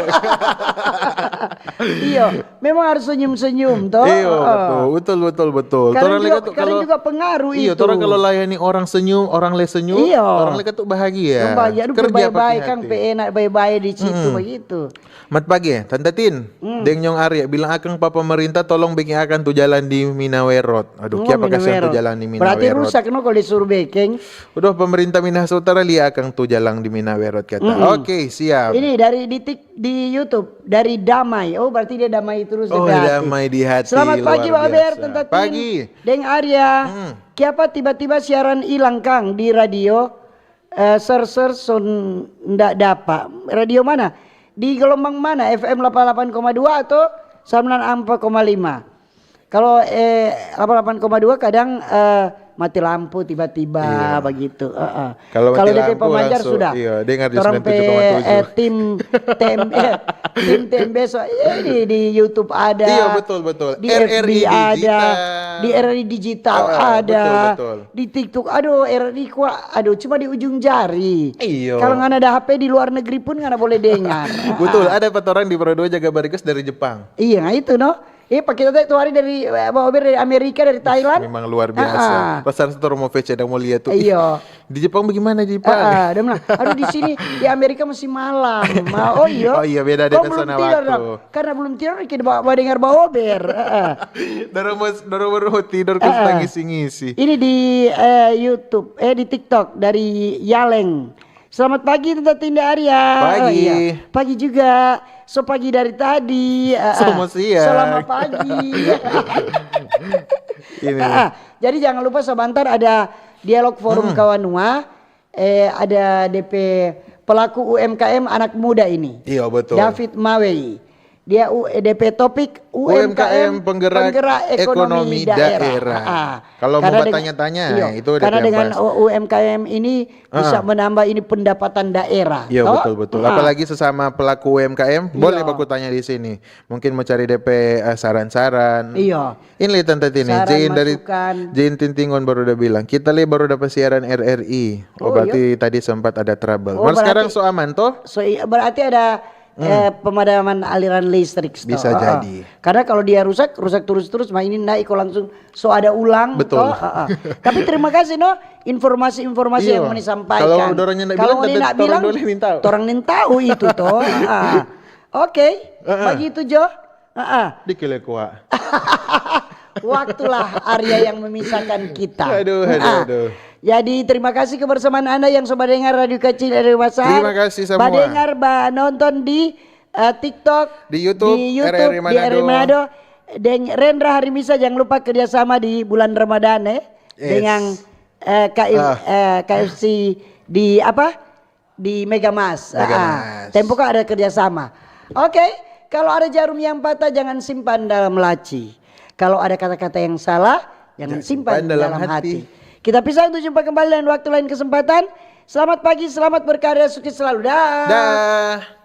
Iyo, memang harus senyum-senyum toh. Iyo, Heeh. betul, betul, betul, betul. Kadang Orang juga, leka tu kadang juga pengaruh Iyo, itu. Orang kalau layani orang senyum, orang le senyum, Iyo. Orang leka tu bahagia. Yang bahagia, aduh, Kerja baik-baik pakai kang hati. Pe enak, baik-baik di situ Mm-mm. begitu. Mat pagi, Tante Tin, Hmm. deng Nyong Arya bilang akang pa pemerintah tolong bikin akang tu jalan di Minawe Road. Aduh, Oh, kiapa kasihan tu Minawe Road. Jalan di Minawe Berarti Road. Rusak no kalau disuruh bekeng. Udah pemerintah Minahasa Utara lia akang tu jalan di Minawe Road kata. Mm-mm. Oke, siap. Ini dari di tik di YouTube dari Damai. Oh, berarti dia damai terus Oh, dekat hati. Damai di hati, Selamat pagi, luar Baober, biasa. Tante Tin. Pagi. Deng Arya. Hmm. Kiapa tiba-tiba siaran ilang kang di radio? Eh, ser-ser son ndak dapa. Radio mana? Di gelombang mana? F M delapan delapan koma dua atau sembilan empat koma lima? Kalau eh, delapan delapan koma dua kadang eh, mati lampu tiba-tiba Iya. Begitu. Heeh. Kalau mati Kalau D P lampu Pemanjar langsung, sudah. Iya, dengar di Torang sembilan tujuh koma tujuh. Pe, eh, tim tem eh, tim T M B so, eh, di, di YouTube ada. Iya, betul, betul. Di R R I F B ada. Digital. Di R R I Digital Ah, ada. betul, betul. Di TikTok, aduh, R R I kuat, aduh, cuma di ujung jari. Iya. Kalau ngana ada H P di luar negeri pun ngana boleh dengar. Betul, ada empat orang di Pro dua jaga barikas dari Jepang. Iya, nah itu no. Eh, pa kita tadi tu hari dari, eh, Bang Ober dari Amerika, dari Thailand. Memang luar biasa. Ah, ah. Perasaan satu romo V C, ada mau lihat tuh. Ih, iyo. Di Jepang bagaimana, Jepang? Ah, ah, dia bilang, "Aduh, di sini, di Amerika masih malam." Ma-, oh, iyo. Oh, iya, beda. Kau dengan belum zona tidur waktu dong? Karena belum tidur, kita ba-, ba dengar Bang Ober. Ah, ah. Dorang mas-, dorang baru mau tidur, kau Ah, ah. Suka ngisi-ngisi. Ini di, eh, YouTube, eh, di TikTok dari Yaleng. "Selamat pagi, Tante Tinda Arya." Pagi. Oh, iya. Pagi juga. So pagi dari tadi. Ah, ah. Sama siang. Selamat pagi. Ini. Ah, ah. Jadi jangan lupa sebentar ada dialog forum Mm-mm. Kawanua. Eh, ada D P pelaku U M K M anak muda ini. Iya, betul. David Mawei. Dia U-, D P topik U M K M U M K M penggerak penggerak ekonomi ekonomi daerah. Daerah. Ah, ah. Kalau mau karena deng-, bertanya-tanya, iyo, itu karena D P dengan pas. U-, U M K M ini bisa Ah. menambah ini pendapatan daerah, Iya, toh? Betul, betul. Ah. Apalagi sesama pelaku U M K M, boleh Iya. baku tanya di sini. Mungkin mau cari D P, eh, saran-saran. Iya. Ini, Tante Tini, Saran, Jane dari masukan. Jane Tintingon baru udah bilang, "Kita le baru dapat siaran R R I." Oh, Oh, iya? berarti tadi sempat ada trouble. Oh, Mar sekarang berarti so aman, toh? So, iya, berarti ada, Hmm. eh, pemadaman aliran listrik, toh. Bisa Heeh. jadi. Karena kalau dia rusak, rusak terus-terus, ma ini nda iko langsung so ada ulang, Betul. toh? Heeh. Tapi terima kasih, no, informasi-informasi Iya. yang ngoni sampaikan. Kalau dorangnya nda Kalau bilang, ngoni tetap nda torang bilang, dole nintau. torang nintau itu, toh? Heeh. Oke, Heeh. begitu, Jo. Ah, ah. Di Kilekua. Waktulah, Arya, yang memisahkan kita. Aduh, aduh, Ah. aduh. Jadi, terima kasih kebersamaan Anda yang so badengar Radio Kecil, Radio Besar. Terima kasih semua. Badengar, ba nonton di, eh, TikTok, Di YouTube, di YouTube, R R I di Manado. R R I Manado. Deng Rendra Harimisa, jangan lupa kerjasama di bulan Ramadan, eh. Yes. Dengan, eh, K F, Ah. eh, K F C di apa? Di Megamas. Megamas. Ah, Tempo kan ada kerjasama. Oke, kalau ada jarum yang patah, jangan simpan dalam laci. Kalau ada kata-kata yang salah, jangan Jangan simpan simpan dalam dalam hati. hati. Kita pisah untuk jumpa kembali lain waktu, lain kesempatan. Selamat pagi, selamat berkarya, sukses selalu. Dah. Dah.